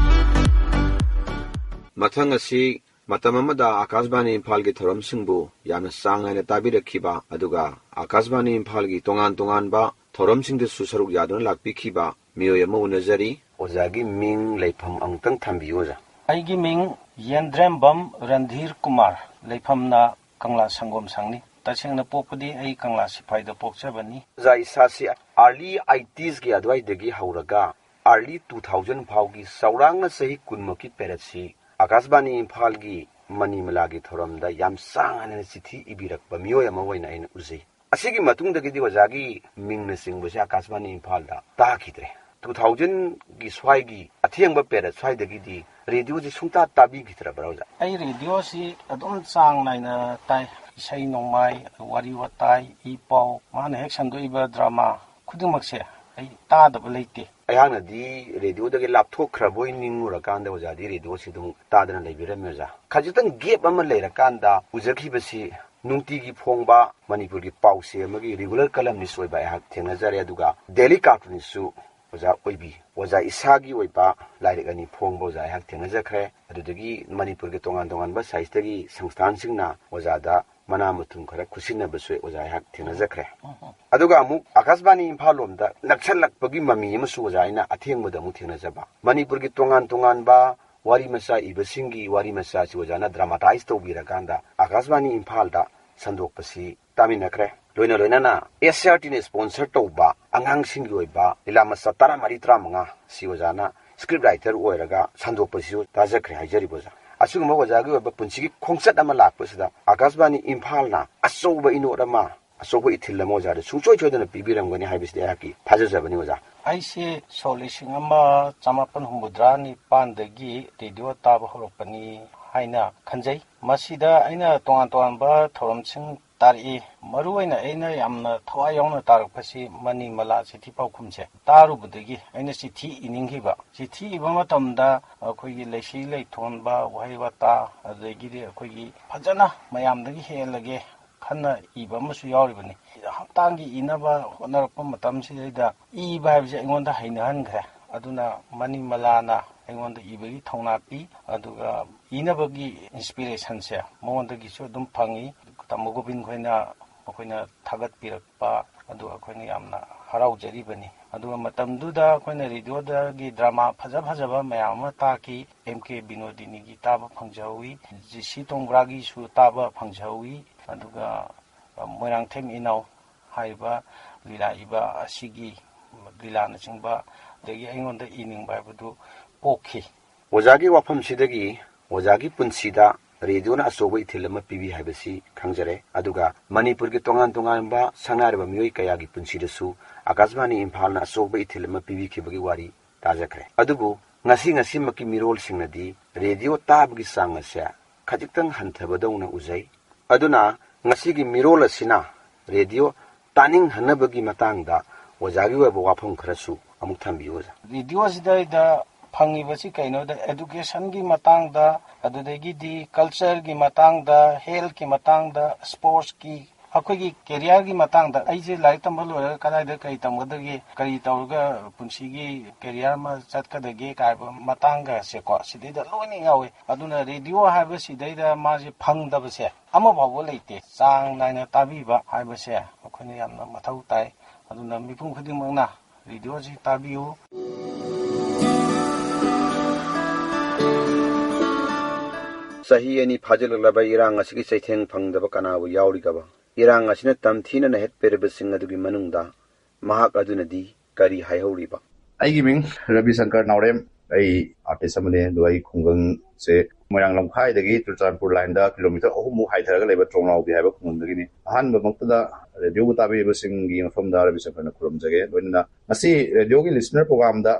ꯃꯊꯪ ꯑꯁꯤ ꯃꯇꯝ ꯑꯃꯗ ꯑꯀꯥꯁꯕꯥꯅꯤ ꯏꯝꯐꯥꯜꯒꯤ ꯊꯧꯔꯝꯁꯤꯡꯕꯨ ꯌꯥꯝꯅ ꯆꯥꯡ ꯅꯥꯏꯅ ꯇꯥꯕꯤꯔꯛꯈꯤꯕ, ꯑꯗꯨꯒ ꯑꯀꯥꯁꯕꯥꯅꯤ ꯏꯝꯐꯥꯜꯒꯤ ꯇꯣꯉꯥꯟ ꯇꯣꯉꯥꯟꯕ ꯊꯧꯔꯝꯁꯤꯡꯗꯁꯨ ꯁꯔꯨꯛ ꯌꯥꯗꯨꯅ ꯂꯥꯛꯄꯤꯈꯤꯕ ꯃꯤꯑꯣꯏ ꯑꯃ ꯎꯅꯖꯔꯤ꯫ ꯑꯣꯖꯥꯒꯤ ꯃꯤꯡ, ꯂꯩꯐꯝ ꯑꯃꯨꯛꯇꯪ ꯊꯝꯕꯤꯌꯨ, ꯑꯣꯖꯥ꯫ ꯑꯩꯒꯤ ꯃꯤꯡ ꯌꯦꯟꯗ꯭ꯔꯦꯝꯕꯝ ꯔꯟꯙꯤꯔ ꯀꯨꯃꯥꯔ, ꯂꯩꯐꯝꯅ ꯀꯪꯂꯥ ꯁꯪꯒꯣꯝ ꯁꯪꯅꯤ꯫ ꯇꯁꯦꯡꯅ ꯄꯣꯛꯄꯗꯤ ꯑꯩ ꯀꯪꯂꯥ ꯁꯤꯐꯥꯏꯗ ꯄꯣꯛꯆꯕꯅꯤ꯫ ꯑꯣꯖꯥ, ꯏꯁꯥꯁꯤ early eighties ꯀꯤ ꯑꯗꯨꯋꯥꯏꯗꯒꯤ ꯍꯧꯔꯒ early two thousand ꯐꯥꯎꯒꯤ ꯆꯥꯎꯔꯥꯛꯅ ꯆꯍꯤ ꯀꯨꯟꯃꯨꯛꯀꯤ ꯄꯦꯔꯦꯠꯁꯤ ꯑꯀꯥꯁꯕꯥꯅꯤ ꯏꯝꯐꯥꯜꯒꯤ ꯃꯅꯤꯃꯂꯥꯒꯤ ꯊꯧꯔꯝꯗ ꯌꯥꯝ ꯆꯥꯡ ꯅꯥꯏꯅ ꯆꯤꯊꯤ ꯏꯕꯤꯔꯛꯄ ꯃꯤꯑꯣꯏ ꯑꯃ ꯑꯣꯏꯅ ꯑꯩꯅ ꯎꯖꯩ꯫ ꯑꯁꯤꯒꯤ ꯃꯇꯨꯡꯗꯒꯤꯗꯤ ꯑꯣꯖꯥꯒꯤ ꯃꯤꯡꯅꯆꯤꯡꯕꯁꯦ ꯑꯀꯥꯁꯕꯥꯅꯤ ꯏꯝꯐꯥꯜꯗ ꯇꯥꯈꯤꯗ꯭ꯔꯦ꯫ Two thousand ꯒꯤ ꯁ꯭ꯋꯥꯏꯒꯤ ꯑꯊꯦꯡꯕ ꯄꯦꯔꯦꯠ ꯁ꯭ꯋꯥꯏꯗꯒꯤꯗꯤ ꯔꯦꯗꯤꯑꯣꯁꯤ ꯁꯨꯡꯇꯥ ꯇꯥꯕꯤꯈꯤꯗ꯭ꯔꯕ꯭ꯔꯥ, ꯑꯣꯖꯥ? ꯑꯩ ꯔꯦꯗꯤꯑꯣꯁꯤ ꯑꯗꯨꯝ ꯆꯥꯡ ꯅꯥꯏꯅ ꯇꯥꯏ꯫ ꯏꯁꯩ ꯅꯣꯡꯃꯥꯏ, ꯋꯥꯔꯤ ꯋꯥꯇꯥꯏ, ꯏ ꯄꯥꯎ, ꯃꯥꯅ ꯍꯦꯛ ꯁꯟꯗꯣꯛꯏꯕ ꯗ꯭ꯔꯃꯥ ꯈꯨꯗꯤꯡꯃꯛꯁꯦ ꯑꯩ ꯇꯥꯗꯕ ꯂꯩꯇꯦ꯫ ꯑꯩꯍꯥꯛꯅꯗꯤ ꯔꯦꯗꯤꯑꯣꯗꯒꯤ ꯂꯥꯞꯊꯣꯛꯈ꯭ꯔꯕꯣꯏ ꯅꯤꯡꯉꯨꯔꯀꯥꯟꯗ ꯑꯣꯖꯥꯗꯤ ꯔꯦꯗꯤꯑꯣꯁꯤ ꯑꯗꯨꯝ ꯇꯥꯗꯅ ꯂꯩꯕꯤꯔꯝꯃꯦ, ꯑꯣꯖꯥ꯫ ꯈꯖꯤꯛꯇꯪ ꯒꯦꯞ ꯑꯃ ꯂꯩꯔꯀꯥꯟꯗ ꯎꯖꯈꯤꯕꯁꯤ ꯅꯨꯡꯇꯤꯒꯤ ꯐꯣꯡꯕ ꯃꯅꯤꯄꯨꯔꯒꯤ ꯄꯥꯎꯆꯦ ꯑꯃꯒꯤ regular columnist ꯑꯣꯏꯕ ꯑꯩꯍꯥꯛ ꯊꯦꯡꯅꯖꯔꯦ, ꯑꯗꯨꯒ daily cartoonist ꯁꯨ ꯑꯣꯖꯥ ꯑꯣꯏꯕꯤ꯫ ꯑꯣꯖꯥ ꯏꯁꯥꯒꯤ ꯑꯣꯏꯕ ꯂꯥꯏꯔꯤꯛ ꯑꯅꯤ ꯐꯣꯡꯕ ꯑꯣꯖꯥ ꯑꯩꯍꯥꯛ ꯊꯦꯡꯅꯖꯈ꯭ꯔꯦ꯫ ꯑꯗꯨꯗꯒꯤ ꯃꯅꯤꯄꯨꯔꯒꯤ ꯇꯣꯉꯥꯟ ꯇꯣꯉꯥꯟꯕ ꯁꯥꯍꯤꯇ꯭ꯌꯒꯤ ꯁꯪꯁꯊꯥꯟꯁꯤꯡꯅ ꯑꯣꯖꯥꯗ ꯃꯅꯥ ꯃꯊꯨꯝ ꯈꯔ ꯈꯨꯠꯁꯤꯟꯅꯕꯁꯨ ꯑꯣꯖꯥ ꯑꯩꯍꯥꯛ ꯊꯦꯡꯅꯖꯈ꯭ꯔꯦ꯫ ꯑꯗꯨꯒ ꯑꯃꯨꯛ ꯑꯀꯥꯁꯕꯥꯅꯤ ꯏꯝꯐꯥꯜ ꯂꯣꯝꯗ ꯅꯛꯁꯜꯂꯛꯄꯒꯤ ꯃꯃꯤ ꯑꯃꯁꯨ ꯑꯣꯖꯥ ꯑꯩꯅ ꯑꯊꯦꯡꯕꯗ ꯑꯃꯨꯛ ꯊꯦꯡꯅꯖꯕ꯫ ꯃꯅꯤꯄꯨꯔꯒꯤ ꯇꯣꯉꯥꯟ ꯇꯣꯉꯥꯟꯕ ꯋꯥꯔꯤ ꯃꯆꯥ ꯏꯕꯁꯤꯡꯒꯤ ꯋꯥꯔꯤ ꯃꯆꯥꯁꯤ ꯑꯣꯖꯥꯅ dramatise ꯇꯧꯕꯤꯔꯀꯥꯟꯗ ꯑꯀꯥꯁꯕꯥꯅꯤ ꯏꯝꯐꯥꯜꯗ ꯁꯟꯗꯣꯛꯄꯁꯤ ꯇꯥꯃꯤꯟꯅꯈ꯭ꯔꯦ꯫ ꯂꯣꯏꯅ ꯂꯣꯏꯅꯅ S C E R T ꯅ sponsor ꯇꯧꯕ ꯑꯉꯥꯡꯁꯤꯡꯒꯤ ꯑꯣꯏꯕ ꯂꯤꯂꯥ ꯃꯆꯥ ꯇꯔꯥꯃꯔꯤ ꯇꯔꯥꯃꯉꯥ ꯁꯤ ꯑꯣꯖꯥꯅ script writer ꯑꯣꯏꯔꯒ ꯁꯟꯗꯣꯛꯄꯁꯤꯁꯨ ꯇꯥꯖꯈ꯭ꯔꯦ ꯍꯥꯏꯖꯔꯤꯕ ꯑꯣꯖꯥ꯫ ꯑꯁꯤꯒꯨꯝꯕ ꯑꯣꯖꯥꯒꯤ ꯑꯣꯏꯕ ꯄꯨꯟꯁꯤꯒꯤ ꯈꯣꯡꯆꯠ ꯑꯃ ꯂꯥꯛꯄꯁꯤꯗ ꯑꯀꯥꯁꯕꯥꯅꯤ ꯏꯝꯐꯥꯜꯅ ꯑꯆꯧꯕ ꯏꯅꯣꯠ ꯑꯃ, ꯑꯆꯧꯕ ꯏꯊꯤꯜ ꯑꯃ ꯑꯣꯖꯥꯗ ꯁꯨꯡꯁꯣꯏ ꯁꯣꯏꯗꯅ ꯄꯤꯕꯤꯔꯝꯒꯅꯤ ꯍꯥꯏꯕꯁꯤꯗꯤ ꯑꯩꯍꯥꯛꯀꯤ ꯊꯥꯖꯖꯕꯅꯤ ꯑꯣꯖꯥ꯫ ꯑꯩꯁꯦ ꯁꯣꯛ ꯂꯤꯁꯤꯡ ꯑꯃ ꯆꯃꯥꯄꯟ ꯍꯨꯝꯐꯨꯇꯔꯥ ꯅꯤꯄꯥꯟꯗꯒꯤ ꯔꯦꯗꯤꯑꯣ ꯇꯥꯕ ꯍꯧꯔꯛꯄꯅꯤ ꯍꯥꯏꯅ ꯈꯟꯖꯩ꯫ ꯃꯁꯤꯗ ꯑꯩꯅ ꯇꯣꯉꯥꯟ ꯇꯣꯉꯥꯟꯕ ꯊꯧꯔꯝꯁꯤꯡ ꯇꯥꯔꯛꯏ꯫ ꯃꯔꯨ ꯑꯣꯏꯅ ꯑꯩꯅ ꯌꯥꯝꯅ ꯊꯋꯥꯏ ꯌꯥꯎꯅ ꯇꯥꯔꯛꯄꯁꯤ ꯃꯅꯤꯃꯂꯥ ꯆꯤꯊꯤ ꯄꯥꯎꯈꯨꯝꯁꯦ ꯇꯥꯔꯨꯕꯗꯒꯤ ꯑꯩꯅ ꯆꯤꯊꯤ ꯏꯅꯤꯡꯈꯤꯕ꯫ ꯆꯤꯊꯤ ꯏꯕ ꯃꯇꯝꯗ ꯑꯩꯈꯣꯏꯒꯤ ꯂꯩꯁꯤ ꯂꯩꯊꯣꯟꯕ, ꯋꯥꯍꯩ ꯋꯥꯇꯥ, ꯑꯗꯨꯗꯒꯤꯗꯤ ꯑꯩꯈꯣꯏꯒꯤ ꯐꯖꯅ ꯃꯌꯥꯝꯗꯒꯤ ꯍꯦꯜꯂꯒꯦ ꯈꯟꯅ ꯏꯕ ꯑꯃꯁꯨ ꯌꯥꯎꯔꯤꯕꯅꯤ꯫ ꯍꯛꯇꯥꯡꯒꯤ ꯏꯅꯕ ꯍꯣꯠꯅꯔꯛꯄ ꯃꯇꯝꯁꯤꯗꯩꯗ ꯏꯕ ꯍꯥꯏꯕꯁꯦ ꯑꯩꯉꯣꯟꯗ ꯍꯩꯅꯍꯟꯈ꯭ꯔꯦ꯫ ꯑꯗꯨꯅ ꯃꯅꯤꯃꯂꯥꯅ ꯑꯩꯉꯣꯟꯗ ꯏꯕꯒꯤ ꯊꯧꯅꯥ ꯄꯤ, ꯑꯗꯨꯒ ꯏꯅꯕꯒꯤ ꯏꯟꯁꯄꯤꯔꯦꯁꯟꯁꯦ ꯃꯉꯣꯟꯗꯒꯤꯁꯨ ꯑꯗꯨꯝ ꯐꯪꯉꯤ꯫ ꯇꯥꯃꯣ ꯒꯣꯕꯤꯟ ꯈꯣꯏꯅ ꯃꯈꯣꯏꯅ ꯊꯥꯒꯠꯄꯤꯔꯛꯄ ꯑꯗꯨ ꯑꯩꯈꯣꯏꯅ ꯌꯥꯝꯅ ꯍꯔꯥꯎꯖꯔꯤꯕꯅꯤ꯫ ꯑꯗꯨꯒ ꯃꯇꯝꯗꯨꯗ ꯑꯩꯈꯣꯏꯅ ꯔꯦꯗꯤꯑꯣꯗꯒꯤ ꯗ꯭ꯔꯃꯥ ꯐꯖ ꯐꯖꯕ ꯃꯌꯥꯝ ꯑꯃ ꯇꯥꯈꯤ꯫ ꯑꯦꯝ ꯀꯦ ꯕꯤꯅꯣꯗꯤꯅꯤꯒꯤ ꯇꯥꯕ ꯐꯪꯖꯍꯧꯋꯤ, ꯖꯤ ꯁꯤ ꯇꯣꯡꯕ꯭ꯔꯥꯒꯤꯁꯨ ꯇꯥꯕ ꯐꯪꯖꯍꯧꯋꯤ, ꯑꯗꯨꯒ ꯃꯣꯏꯔꯥꯡꯊꯦꯝ ꯏꯅꯥꯎ ꯍꯥꯏꯔꯤꯕ ꯂꯤꯂꯥ ꯏꯕ ꯑꯁꯤꯒꯤ ꯂꯤꯂꯥꯅꯆꯤꯡꯕ, ꯑꯗꯒꯤ ꯑꯩꯉꯣꯟꯗ ꯏꯅꯤꯡꯕ ꯍꯥꯏꯕꯗꯨ ꯄꯣꯛꯈꯤ꯫ ꯑꯣꯖꯥꯒꯤ ꯋꯥꯐꯝꯁꯤꯗꯒꯤ ꯑꯣꯖꯥꯒꯤ ꯄꯨꯟꯁꯤꯗ ꯔꯦꯗꯤꯑꯣꯅ ꯑꯆꯧꯕ ꯏꯊꯤꯜ ꯑꯃ ꯄꯤꯕꯤ ꯍꯥꯏꯕꯁꯤ ꯈꯪꯖꯔꯦ꯫ ꯑꯗꯨꯒ ꯃꯅꯤꯄꯨꯔꯒꯤ ꯇꯣꯉꯥꯟ ꯇꯣꯉꯥꯟꯕ ꯁꯛꯅꯥꯏꯔꯕ ꯃꯤꯑꯣꯏ ꯀꯌꯥꯒꯤ ꯄꯨꯟꯁꯤꯗꯁꯨ ꯑꯀꯥꯁꯕꯥꯅꯤ ꯏꯝꯐꯥꯜꯅ ꯑꯆꯧꯕ ꯏꯊꯤꯜ ꯑꯃ ꯄꯤꯕꯤꯈꯤꯕꯒꯤ ꯋꯥꯔꯤ ꯇꯥꯖꯈ꯭ꯔꯦ꯫ ꯑꯗꯨꯕꯨ ꯉꯁꯤ ꯉꯁꯤꯃꯛꯀꯤ ꯃꯤꯔꯣꯜꯁꯤꯡꯅꯗꯤ ꯔꯦꯗꯤꯑꯣ ꯇꯥꯕꯒꯤ ꯆꯥꯡ ꯑꯁꯦ ꯈꯖꯤꯛꯇꯪ ꯍꯟꯊꯕꯗꯧꯅ ꯎꯖꯩ꯫ ꯑꯗꯨꯅ ꯉꯁꯤꯒꯤ ꯃꯤꯔꯣꯜ ꯑꯁꯤꯅ ꯔꯦꯗꯤꯑꯣ ꯇꯥꯅꯤꯡꯍꯟꯅꯕꯒꯤ ꯃꯇꯥꯡꯗ ꯑꯣꯖꯥꯒꯤ ꯑꯣꯏꯕ ꯋꯥꯐꯝ ꯈꯔꯁꯨ ꯑꯃꯨꯛ ꯊꯝꯕꯤꯌꯨ, ꯑꯣꯖꯥ꯫ ꯔꯦꯗꯤꯑꯣꯁꯤꯗꯩꯗ ꯐꯪꯉꯤꯕꯁꯤ ꯀꯩꯅꯣꯗ, ꯑꯦꯗꯨꯀꯦꯁꯟꯒꯤ ꯃꯇꯥꯡꯗ, ꯑꯗꯨꯗꯒꯤꯗꯤ ꯀꯜꯆꯔꯒꯤ ꯃꯇꯥꯡꯗ, ꯍꯦꯜꯊꯀꯤ ꯃꯇꯥꯡꯗ, ꯁ꯭ꯄꯣꯔꯠꯁꯀꯤ, ꯑꯩꯈꯣꯏꯒꯤ ꯀꯦꯔꯤꯌꯔꯒꯤ ꯃꯇꯥꯡꯗ, ꯑꯩꯁꯦ ꯂꯥꯏꯔꯤꯛ ꯇꯝꯕ ꯂꯣꯏꯔꯒ ꯀꯗꯥꯏꯗ ꯀꯔꯤ ꯇꯝꯒꯗꯒꯦ, ꯀꯔꯤ ꯇꯧꯔꯒ ꯄꯨꯟꯁꯤꯒꯤ ꯀꯦꯔꯤꯌꯔ ꯑꯃ ꯆꯠꯀꯗꯒꯦ ꯀꯥꯏꯕ ꯃꯇꯥꯡꯒꯁꯦꯀꯣ, ꯁꯤꯗꯩꯗ ꯂꯣꯏꯅ ꯌꯥꯎꯋꯤ꯫ ꯑꯗꯨꯅ ꯔꯦꯗꯤꯑꯣ ꯍꯥꯏꯕꯁꯤꯗꯩꯗ ꯃꯥꯁꯦ ꯐꯪꯗꯕꯁꯦ ꯑꯃ ꯐꯥꯎꯕ ꯂꯩꯇꯦ꯫ ꯆꯥꯡ ꯅꯥꯏꯅ ꯇꯥꯕꯤꯕ ꯍꯥꯏꯕꯁꯦ ꯑꯩꯈꯣꯏꯅ ꯌꯥꯝꯅ ꯃꯊꯧ ꯇꯥꯏ꯫ ꯑꯗꯨꯅ ꯃꯤꯄꯨꯝ ꯈꯨꯗꯤꯡꯃꯛꯅ ꯔꯦꯗꯤꯑꯣꯁꯤ ꯇꯥꯕꯤꯌꯨ꯫ ꯆꯍꯤ ꯑꯅꯤ ꯐꯥꯖꯤꯜꯂꯛꯂꯕ ꯏꯔꯥꯡ ꯑꯁꯤꯒꯤ ꯆꯩꯊꯦꯡ ꯐꯪꯗꯕ ꯀꯅꯥꯕꯨ ꯌꯥꯎꯔꯤꯒꯕ? ꯏꯔꯥꯡ ꯑꯁꯤꯅ ꯇꯝꯊꯤꯅ ꯅꯩꯍꯠꯄꯤꯔꯕꯁꯤꯡ ꯑꯗꯨꯒꯤ ꯃꯅꯨꯡꯗ ꯃꯍꯥꯛ ꯑꯗꯨꯅꯗꯤ ꯀꯔꯤ ꯍꯥꯏꯍꯧꯔꯤꯕ? ꯑꯩꯒꯤ ꯃꯤꯡ ꯔꯕꯤ ꯁꯪꯀꯔ ꯅꯥꯎꯔꯦꯝ꯫ ꯑꯩ ꯑꯥꯔꯇꯤꯁ ꯑꯃꯅꯤ, ꯑꯗꯨꯒ ꯑꯩ ꯈꯨꯡꯒꯪ ꯁꯦ ꯃꯣꯏꯔꯥꯡ ꯂꯝꯈꯥꯏꯗꯒꯤ ꯆꯨꯔꯆꯥꯟꯄꯨꯔ ꯂꯥꯏꯟꯗ ꯀꯤꯂꯣꯃꯤꯇꯔ ꯑꯍꯨꯝꯃꯨꯛ ꯍꯥꯏꯊꯔꯒ ꯂꯩꯕ ꯇ꯭ꯔꯣꯡꯂꯥꯎꯕꯤ ꯍꯥꯏꯕ ꯈꯨꯡꯒꯪꯗꯒꯤꯅꯤ꯫ ꯑꯍꯥꯟꯕꯃꯛꯇꯗ ꯔꯦꯗꯤꯑꯣꯕꯨ ꯇꯥꯕꯤꯔꯤꯕꯁꯤꯡꯒꯤ ꯃꯐꯝꯗ ꯔꯕꯤ ꯁꯪꯀꯔꯅ ꯈꯨꯔꯨꯝꯖꯒꯦ꯫ ꯂꯣꯏꯅꯅ ꯉꯁꯤ ꯔꯦꯗꯤꯑꯣꯒꯤ ꯂꯤꯁꯅꯔ ꯄ꯭ꯔꯣꯒꯥꯝꯗ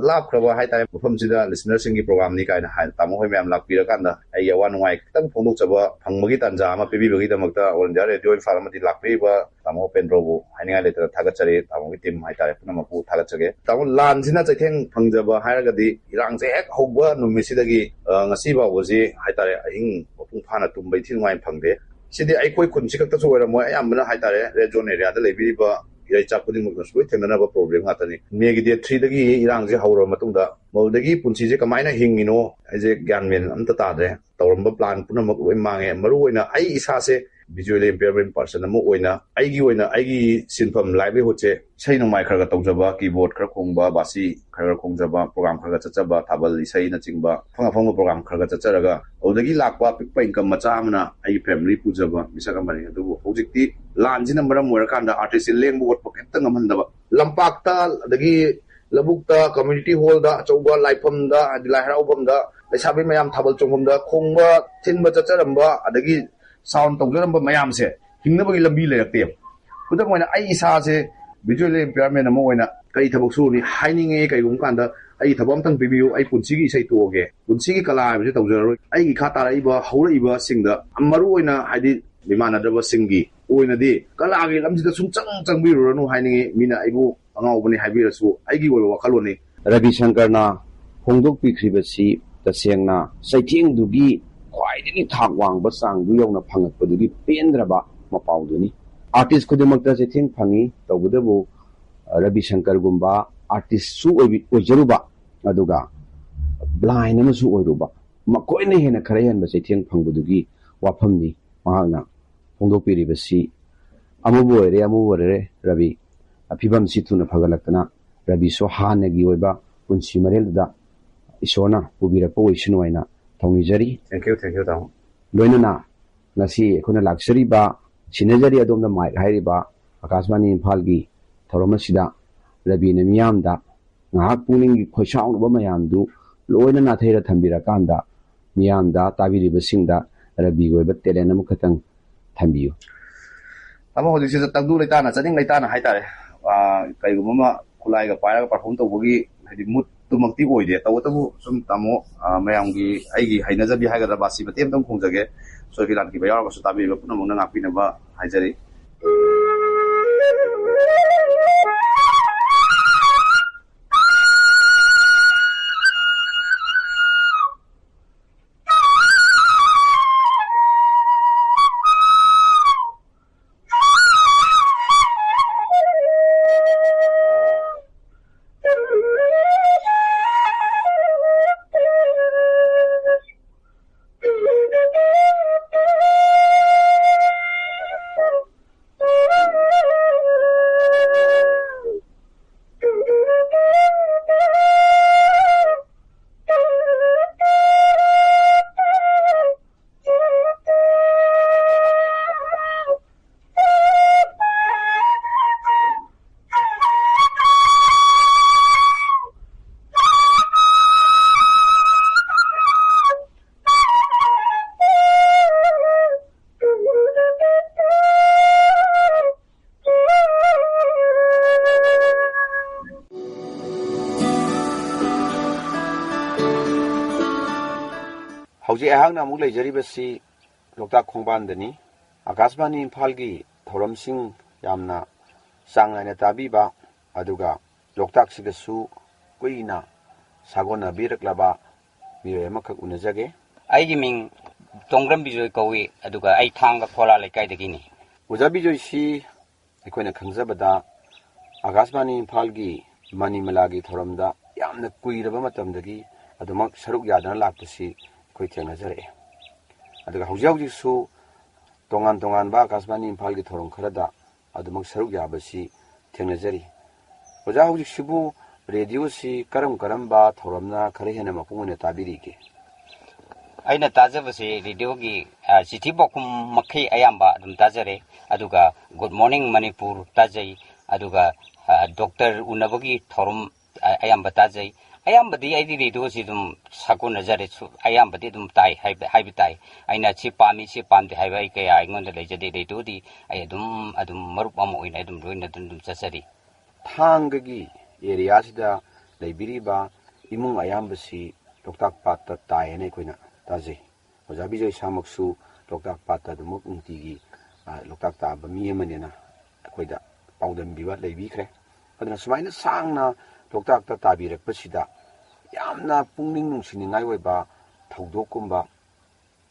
ꯂꯥꯞꯈ꯭ꯔꯕ ꯍꯥꯏꯇꯥꯔꯦ, ꯃꯐꯝꯁꯤꯗ ꯂꯤꯁꯅꯔꯁꯤꯡꯒꯤ ꯄ꯭ꯔꯣꯒꯥꯝꯅꯤ ꯀꯥꯏꯅ ꯍꯥꯏꯅ ꯇꯥꯃꯣ ꯍꯣꯏ ꯃꯌꯥꯝ ꯂꯥꯛꯄꯤꯔꯀꯥꯟꯗ ꯑꯩꯒꯤ ꯑꯋꯥ ꯅꯨꯡꯉꯥꯏ ꯈꯤꯇꯪ ꯐꯣꯡꯗꯣꯛꯆꯕ ꯐꯪꯕꯒꯤ ꯇꯥꯟꯖꯥ ꯑꯃ ꯄꯤꯕꯤꯕꯒꯤꯗꯃꯛꯇ ꯑꯣꯜ ꯏꯟꯗꯤꯌꯥ ꯔꯦꯗꯤꯑꯣ ꯏꯝꯐꯥꯜ ꯑꯃꯗꯤ ꯂꯥꯛꯄꯤꯔꯤꯕ ꯇꯥꯃꯣ ꯄꯦꯟꯗ꯭ꯔꯣꯕꯨ ꯍꯥꯏꯅꯤꯡꯉꯥꯏ ꯂꯩꯇꯅ ꯊꯥꯒꯠꯆꯔꯤ꯫ ꯇꯥꯃꯣꯒꯤ ꯇꯤꯝ ꯍꯥꯏꯇꯥꯔꯦ, ꯄꯨꯝꯅꯃꯛꯄꯨ ꯊꯥꯒꯠꯆꯒꯦ꯫ ꯇꯥꯃꯣ, ꯂꯥꯟꯁꯤꯅ ꯆꯩꯊꯦꯡ ꯐꯪꯖꯕ ꯍꯥꯏꯔꯒꯗꯤ ꯏꯔꯥꯡꯁꯦ ꯍꯦꯛ ꯍꯧꯕ ꯅꯨꯃꯤꯠꯁꯤꯗꯒꯤ, ꯑ, ꯉꯁꯤ ꯐꯥꯎꯕꯁꯤ ꯍꯥꯏꯇꯥꯔꯦ, ꯑꯍꯤꯡ ꯃꯄꯨꯡ ꯐꯥꯅ ꯇꯨꯝꯕ ꯏꯊꯤ ꯅꯨꯡꯉꯥꯏꯅ ꯐꯪꯗꯦ꯫ ꯁꯤꯗꯤ ꯑꯩꯈꯣꯏ ꯈꯨꯟꯁꯤ ꯈꯛꯇꯁꯨ ꯑꯣꯏꯔꯝꯃꯣꯏ, ꯑꯌꯥꯝꯕꯅ ꯍꯥꯏꯇꯥꯔꯦ, ꯔꯦꯗ ꯖꯣꯟ ꯑꯦꯔꯤꯌꯥꯗ ꯂꯩꯕꯤꯔꯤꯕ ꯏꯔꯩꯆꯥ ꯈꯨꯗꯤꯡꯃꯛꯅꯁꯨ ꯂꯣꯏ ꯊꯦꯡꯅꯅꯕ ꯄ꯭ꯔꯣꯕ꯭ꯂꯦꯝ ꯉꯥꯛꯇꯅꯤ꯫ ꯃꯦꯒꯤ ꯗꯦꯠ ꯊ꯭ꯔꯤꯗꯒꯤ ꯏꯔꯥꯡꯁꯦ ꯍꯧꯔꯕ ꯃꯇꯨꯡꯗ ꯃꯗꯨꯗꯒꯤ ꯄꯨꯟꯁꯤꯁꯦ ꯀꯃꯥꯏꯅ ꯍꯤꯡꯉꯤꯅꯣ ꯑꯩꯁꯦ ꯒ꯭ꯌꯥꯟ ꯃꯦꯟ ꯑꯝꯇ ꯇꯥꯗ꯭ꯔꯦ꯫ ꯇꯧꯔꯝꯕ ꯄ꯭ꯂꯥꯟ ꯄꯨꯝꯅꯃꯛ ꯂꯣꯏ ꯃꯥꯡꯉꯦ꯫ ꯃꯔꯨ ꯑꯣꯏꯅ ꯑꯩ ꯏꯁꯥꯁꯦ visually impairment person ꯑꯃ ꯑꯣꯏꯅ, ꯑꯩꯒꯤ ꯑꯣꯏꯅ ꯑꯩꯒꯤ ꯁꯤꯟꯐꯝ, ꯂꯥꯏꯚꯂꯤꯍꯨꯗꯁꯦ ꯏꯁꯩ ꯅꯣꯡꯃꯥꯏ ꯈꯔ ꯈꯔ ꯇꯧꯖꯕ, ꯀꯤꯕꯣꯔꯗ ꯈꯔ ꯈꯣꯡꯕ, ꯕꯥꯁꯤ ꯈꯔ ꯈꯔ ꯈꯣꯡꯖꯕ, ꯄ꯭ꯔꯣꯒ꯭ꯔꯥꯝ ꯈꯔ ꯈꯔ ꯆꯠꯆꯕ, ꯊꯥꯕꯜ ꯏꯁꯩꯅꯆꯤꯡꯕ ꯑꯐꯪ ꯑꯐꯪꯕ ꯄ꯭ꯔꯣꯒ꯭ꯔꯥꯝ ꯈꯔ ꯈꯔ ꯆꯠꯆꯔꯒ ꯑꯗꯨꯗꯒꯤ ꯂꯥꯛꯄ ꯑꯄꯤꯛꯄ ꯏꯟꯀꯝ ꯃꯆꯥ ꯑꯃꯅ ꯑꯩꯒꯤ ꯐꯦꯃꯤꯂꯤ ꯄꯨꯖꯕ ꯃꯤꯁꯛ ꯑꯃꯅꯤ꯫ ꯑꯗꯨꯕꯨ ꯍꯧꯖꯤꯛꯇꯤ ꯂꯥꯟꯁꯤꯅ ꯃꯔꯝ ꯑꯣꯏꯔꯀꯥꯟꯗ ꯑꯥꯔꯇꯤꯁꯁꯦ ꯂꯦꯡꯕ ꯑꯣꯠꯄ ꯀꯩꯝꯇ ꯉꯝꯍꯟꯗꯕ, ꯂꯝꯄꯥꯛꯇ ꯑꯗꯒꯤ ꯂꯧꯕꯨꯛꯇ, ꯀꯝꯃ꯭ꯌꯨꯅꯤꯇꯤ ꯍꯣꯜꯗ, ꯑꯆꯧꯕ ꯂꯥꯏꯐꯝꯗ, ꯍꯥꯏꯗꯤ ꯂꯥꯏ ꯍꯔꯥꯎꯐꯝꯗ, ꯂꯩꯁꯥꯕꯤ ꯃꯌꯥꯝ ꯊꯥꯕꯜ ꯆꯣꯡꯐꯝꯗ ꯈꯣꯡꯕ, ꯊꯤꯟꯕ ꯆꯠꯆꯔꯝꯕ, ꯑꯗꯒꯤ ꯁꯥꯎꯟ ꯇꯧꯖꯔꯝꯕ ꯃꯌꯥꯝꯁꯦ ꯍꯤꯡꯅꯕꯒꯤ ꯂꯝꯕꯤ ꯂꯩꯔꯛꯇꯦꯕ꯫ ꯈꯨꯗꯝ ꯑꯣꯏꯅ ꯑꯩ ꯏꯁꯥꯁꯦ visually impairment ꯑꯃ ꯑꯣꯏꯅ ꯀꯔꯤ ꯊꯕꯛ ꯁꯨꯔꯨꯅꯤ ꯍꯥꯏꯅꯤꯡꯉꯦ꯫ ꯀꯩꯒꯨꯝꯕ ꯀꯥꯟꯗ ꯑꯩ ꯊꯕꯛ ꯑꯝꯇꯪ ꯄꯤꯕꯤꯌꯨ, ꯑꯩ ꯄꯨꯟꯁꯤꯒꯤ ꯏꯁꯩ ꯇꯣꯛꯑꯒꯦ, ꯄꯨꯟꯁꯤꯒꯤ ꯀꯂꯥ ꯍꯥꯏꯕꯁꯦ ꯇꯧꯖꯔꯔꯣꯏ꯫ ꯑꯩꯒꯤ ꯏꯈꯥ ꯇꯥꯔꯛꯏꯕ ꯍꯧꯔꯛꯏꯕꯁꯤꯡꯗ, ꯃꯔꯨ ꯑꯣꯏꯅ ꯍꯥꯏꯗꯤ ꯃꯤꯃꯥꯟꯅꯗ꯭ꯔꯕꯁꯤꯡꯒꯤ ꯑꯣꯏꯅꯗꯤ ꯀꯂꯥꯒꯤ ꯂꯝꯁꯤꯗ ꯁꯨꯡꯆꯪ ꯆꯪꯕꯤꯔꯨꯔꯅꯨ ꯍꯥꯏꯅꯤꯡꯉꯤ꯫ ꯃꯤꯅ ꯑꯩꯕꯨ ꯑꯉꯥꯎꯕꯅꯤ ꯍꯥꯏꯕꯤꯔꯁꯨ ꯑꯩꯒꯤ ꯑꯣꯏꯕ ꯋꯥꯈꯜꯂꯣꯟꯅꯤ꯫ ꯔꯕꯤ ꯁꯪꯀꯔꯅ ꯐꯣꯡꯗꯣꯛꯄꯤꯈ꯭ꯔꯤꯕꯁꯤ ꯇꯁꯦꯡꯅ ꯆꯩꯊꯦꯡꯗꯨꯒꯤ ꯈ꯭ꯋꯥꯏꯗꯒꯤ ꯊꯥꯛ ꯋꯥꯡꯕ ꯆꯥꯡꯗꯨ ꯌꯧꯅ ꯐꯪꯉꯛꯄꯗꯨꯒꯤ ꯄꯦꯟꯗ꯭ꯔꯕ ꯃꯄꯥꯎꯗꯨꯅꯤ꯫ ꯑꯥꯔꯇꯤꯁ ꯈꯨꯗꯤꯡꯃꯛꯇ ꯆꯩꯊꯦꯡ ꯐꯪꯉꯤ, ꯇꯧꯕꯇꯕꯨ ꯔꯕꯤ ꯁꯪꯀꯔꯒꯨꯝꯕ ꯑꯥꯔꯇꯤꯁꯁꯨ ꯑꯣꯏꯕꯤ-, ꯑꯣꯏꯖꯔꯨꯕ, ꯑꯗꯨꯒ ꯕ꯭ꯂꯥꯏꯟ ꯑꯃꯁꯨ ꯑꯣꯏꯔꯨꯕ, ꯃꯈꯣꯏꯅ ꯍꯦꯟꯅ ꯈꯔ ꯍꯦꯟꯕ ꯆꯩꯊꯦꯡ ꯐꯪꯕꯗꯨꯒꯤ ꯋꯥꯐꯝꯅꯤ ꯃꯍꯥꯛꯅ ꯐꯣꯡꯗꯣꯛꯄꯤꯔꯤꯕꯁꯤ꯫ ꯑꯃꯕꯨ ꯑꯣꯏꯔꯦ, ꯑꯃꯕꯨ ꯑꯣꯏꯔꯦ, ꯔꯕꯤ, ꯐꯤꯕꯝꯁꯤ ꯊꯨꯅ ꯐꯒꯠꯂꯛꯇꯅ ꯔꯕꯤꯁꯨ ꯍꯥꯟꯅꯒꯤ ꯑꯣꯏꯕ ꯄꯨꯟꯁꯤ ꯃꯔꯦꯜꯗꯨꯗ ꯏꯁꯣꯔꯅ ꯄꯨꯕꯤꯔꯛꯄ ꯑꯣꯏꯁꯅꯨ ꯍꯥꯏꯅ ꯊꯧꯅꯤꯖꯔꯤ꯫ Thank you, thank you, ꯇꯥꯃꯣ꯫ ꯂꯣꯏꯅꯅ ꯉꯁꯤ ꯑꯩꯈꯣꯏꯅ ꯂꯥꯛꯆꯔꯤꯕ, ꯁꯤꯟꯅꯖꯔꯤ ꯑꯗꯣꯝꯗ ꯃꯥꯏꯛ ꯍꯥꯏꯔꯤꯕ ꯑꯀꯥꯁꯕꯥꯅꯤ ꯏꯝꯐꯥꯜꯒꯤ ꯊꯧꯔꯝ ꯑꯁꯤꯗ ꯔꯕꯤꯅ ꯃꯤꯌꯥꯝꯗ ꯉꯥꯏꯍꯥꯛ ꯄꯨꯛꯅꯤꯡꯒꯤ ꯈꯣꯏꯁꯥꯎꯅꯕ ꯃꯌꯥꯝꯗꯨ ꯂꯣꯏꯅ ꯅꯥꯊꯩꯔ ꯊꯝꯕꯤꯔꯀꯥꯟꯗ, ꯃꯤꯌꯥꯝꯗ, ꯇꯥꯕꯤꯔꯤꯕꯁꯤꯡꯗ ꯔꯕꯤꯒꯤ ꯑꯣꯏꯕ talent ꯑꯃꯈꯛꯇꯪ ꯊꯝꯕꯤꯌꯨ꯫ ꯇꯥꯃꯣ, ꯍꯧꯖꯤꯛꯁꯤꯗ ꯇꯪꯗꯨ ꯂꯩꯇꯥꯅ, ꯆꯥꯅꯤꯡ ꯂꯩꯇꯥꯅ ꯍꯥꯏꯇꯥꯔꯦ, ꯑꯥ, ꯀꯩꯒꯨꯝꯕ ꯑꯃ ꯈꯨꯠꯂꯥꯏꯒ ꯄꯥꯏꯔꯒ perform ꯇꯧꯕꯒꯤ, ꯍꯥꯏꯗꯤ, mood ꯇꯨꯃꯛꯇꯤ ꯑꯣꯏꯗꯦ꯫ ꯇꯧꯕꯇꯕꯨ ꯁꯨꯝ ꯇꯥꯃꯣ, ꯑꯥ, ꯃꯌꯥꯝꯒꯤ, ꯑꯩꯒꯤ ꯍꯩꯅꯖꯕꯤ ꯍꯥꯏꯒꯗ꯭ꯔꯥ, ꯕꯥꯁꯤ ꯃꯇꯦꯛ ꯑꯃꯇꯪ ꯈꯣꯡꯖꯒꯦ꯫ ꯁꯣꯏꯈꯤ ꯂꯥꯟꯈꯤꯕ ꯌꯥꯎꯔꯒꯁꯨ ꯇꯥꯕꯤꯔꯤꯕ ꯄꯨꯝꯅꯃꯛꯅ ꯉꯥꯛꯄꯤꯅꯕ ꯍꯥꯏꯖꯔꯤ꯫ ꯍꯧꯖꯤꯛ ꯑꯩꯍꯥꯛꯅ ꯑꯃꯨꯛ ꯂꯩꯖꯔꯤꯕꯁꯤ ꯂꯣꯛꯇꯥꯛ ꯈꯣꯡꯕꯥꯟꯗꯅꯤ꯫ ꯑꯀꯥꯁꯕꯥꯅꯤ ꯏꯝꯐꯥꯜꯒꯤ ꯊꯧꯔꯝꯁꯤꯡ ꯌꯥꯝꯅ ꯆꯥꯡ ꯅꯥꯏꯅ ꯇꯥꯕꯤꯕ, ꯑꯗꯨꯒ ꯂꯣꯛꯇꯥꯛꯁꯤꯒꯁꯨ ꯀꯨꯏꯅ ꯁꯥꯒꯣꯟꯅꯕꯤꯔꯛꯂꯕ ꯃꯤꯑꯣꯏ ꯑꯃꯈꯛ ꯎꯅꯖꯒꯦ꯫ ꯑꯩꯒꯤ ꯃꯤꯡ ꯇꯣꯡꯕ꯭ꯔꯝ ꯕꯤꯖꯣꯏ ꯀꯧꯏ, ꯑꯗꯨꯒ ꯑꯩ ꯊꯥꯡꯒ ꯈꯣꯂꯥ ꯂꯩꯀꯥꯏꯗꯒꯤꯅꯤ꯫ ꯑꯣꯖꯥ ꯕꯤꯖꯣꯏꯁꯤ ꯑꯩꯈꯣꯏꯅ ꯈꯪꯖꯕꯗ ꯑꯀꯥꯁꯕꯥꯅꯤ ꯏꯝꯐꯥꯜꯒꯤ ꯃꯅꯤꯃꯂꯥꯒꯤ ꯊꯧꯔꯝꯗ ꯌꯥꯝꯅ ꯀꯨꯏꯔꯕ ꯃꯇꯝꯗꯒꯤ ꯑꯗꯨꯃꯛ ꯁꯔꯨꯛ ꯌꯥꯗꯅ ꯂꯥꯛꯄꯁꯤ ꯑꯩꯈꯣꯏ ꯊꯦꯡꯅꯖꯔꯛꯑꯦ꯫ ꯑꯗꯨꯒ ꯍꯧꯖꯤꯛ ꯍꯧꯖꯤꯛꯁꯨ ꯇꯣꯉꯥꯟ ꯇꯣꯉꯥꯟꯕ ꯑꯀꯥꯁꯕꯥꯅꯤ ꯏꯝꯐꯥꯜꯒꯤ ꯊꯧꯔꯝ ꯈꯔꯗ ꯑꯗꯨꯃꯛ ꯁꯔꯨꯛ ꯌꯥꯕꯁꯤ ꯊꯦꯡꯅꯖꯔꯤ꯫ ꯑꯣꯖꯥ, ꯍꯧꯖꯤꯛꯁꯤꯕꯨ ꯔꯦꯗꯤꯑꯣꯁꯤ ꯀꯔꯝ ꯀꯔꯝꯕ ꯊꯧꯔꯝꯅ ꯈꯔ ꯍꯦꯟꯅ ꯃꯄꯨꯡ ꯑꯣꯏꯅ ꯇꯥꯕꯤꯔꯤꯒꯦ? ꯑꯩꯅ ꯇꯥꯖꯕꯁꯤ ꯔꯦꯗꯤꯑꯣꯒꯤ, ꯑ, ꯆꯤꯊꯤ ꯄꯥꯎꯈꯨꯝ ꯃꯈꯩ ꯑꯌꯥꯝꯕ ꯑꯗꯨꯝ ꯇꯥꯖꯔꯦ꯫ ꯑꯗꯨꯒ ꯒꯨꯗ ꯃꯣꯔꯅꯤꯡ ꯃꯅꯤꯄꯨꯔ ꯇꯥꯖꯩ꯫ ꯑꯗꯨꯒ, ꯑ, ꯗꯣꯛꯇꯔ ꯎꯅꯕꯒꯤ ꯊꯧꯔꯝ, ꯑ, ꯑꯌꯥꯝꯕ ꯇꯥꯖꯩ꯫ ꯑꯌꯥꯝꯕꯗꯤ ꯑꯩꯗꯤ ꯔꯦꯗꯤꯑꯣꯁꯤ ꯑꯗꯨꯝ ꯁꯥꯒꯣꯟꯅꯖꯔꯦ꯫ ꯁꯨ-, ꯑꯌꯥꯝꯕꯗꯤ ꯑꯗꯨꯝ ꯇꯥꯏ ꯍꯥꯏꯕ, ꯍꯥꯏꯕ ꯇꯥꯏ꯫ ꯑꯩꯅ ꯁꯤ ꯄꯥꯝꯃꯤ, ꯁꯤ ꯄꯥꯝꯗꯦ ꯍꯥꯏꯕ ꯑꯩ ꯀꯌꯥ ꯑꯩꯉꯣꯟꯗ ꯂꯩꯖꯗꯦ꯫ ꯔꯦꯗꯤꯑꯣꯗꯤ ꯑꯩ ꯑꯗꯨꯝ, ꯑꯗꯨꯝ ꯃꯔꯨꯞ ꯑꯃ ꯑꯣꯏꯅ ꯑꯗꯨꯝ ꯂꯣꯏꯅ ꯑꯗꯨꯝ, ꯑꯗꯨꯝ ꯆꯠꯆꯔꯤ꯫ ꯊꯥꯡꯒꯒꯤ ꯑꯦꯔꯤꯌꯥꯁꯤꯗ ꯂꯩꯕꯤꯔꯤꯕ ꯏꯃꯨꯡ ꯑꯌꯥꯝꯕꯁꯤ ꯂꯣꯛꯇꯥꯛ ꯄꯥꯠꯇ ꯇꯥꯏ ꯍꯥꯏꯅ ꯑꯩꯈꯣꯏꯅ ꯇꯥꯖꯩ꯫ ꯑꯣꯖꯥ ꯕꯤꯖꯣꯏ ꯏꯁꯥꯃꯛꯁꯨ ꯂꯣꯛꯇꯥꯛ ꯄꯥꯠꯇ ꯑꯗꯨꯃꯛ ꯅꯨꯡꯇꯤꯒꯤ, ꯑ, ꯂꯣꯛꯇꯥꯛ ꯇꯥꯕ ꯃꯤ ꯑꯃꯅꯦꯅ ꯑꯩꯈꯣꯏꯗ ꯄꯥꯎꯗꯝꯕꯤꯕ ꯂꯩꯕꯤꯈ꯭ꯔꯦ꯫ ꯑꯗꯨꯅ ꯁꯨꯃꯥꯏꯅ ꯁꯥꯡꯅ ꯂꯣꯛꯇꯥꯛꯇ ꯇꯥꯕꯤꯔꯛꯄꯁꯤꯗ ꯌꯥꯝꯅ ꯄꯨꯛꯅꯤꯡ ꯅꯨꯡꯁꯤꯅꯤꯡꯉꯥꯏ ꯑꯣꯏꯕ ꯊꯧꯗꯣꯛꯀꯨꯝꯕ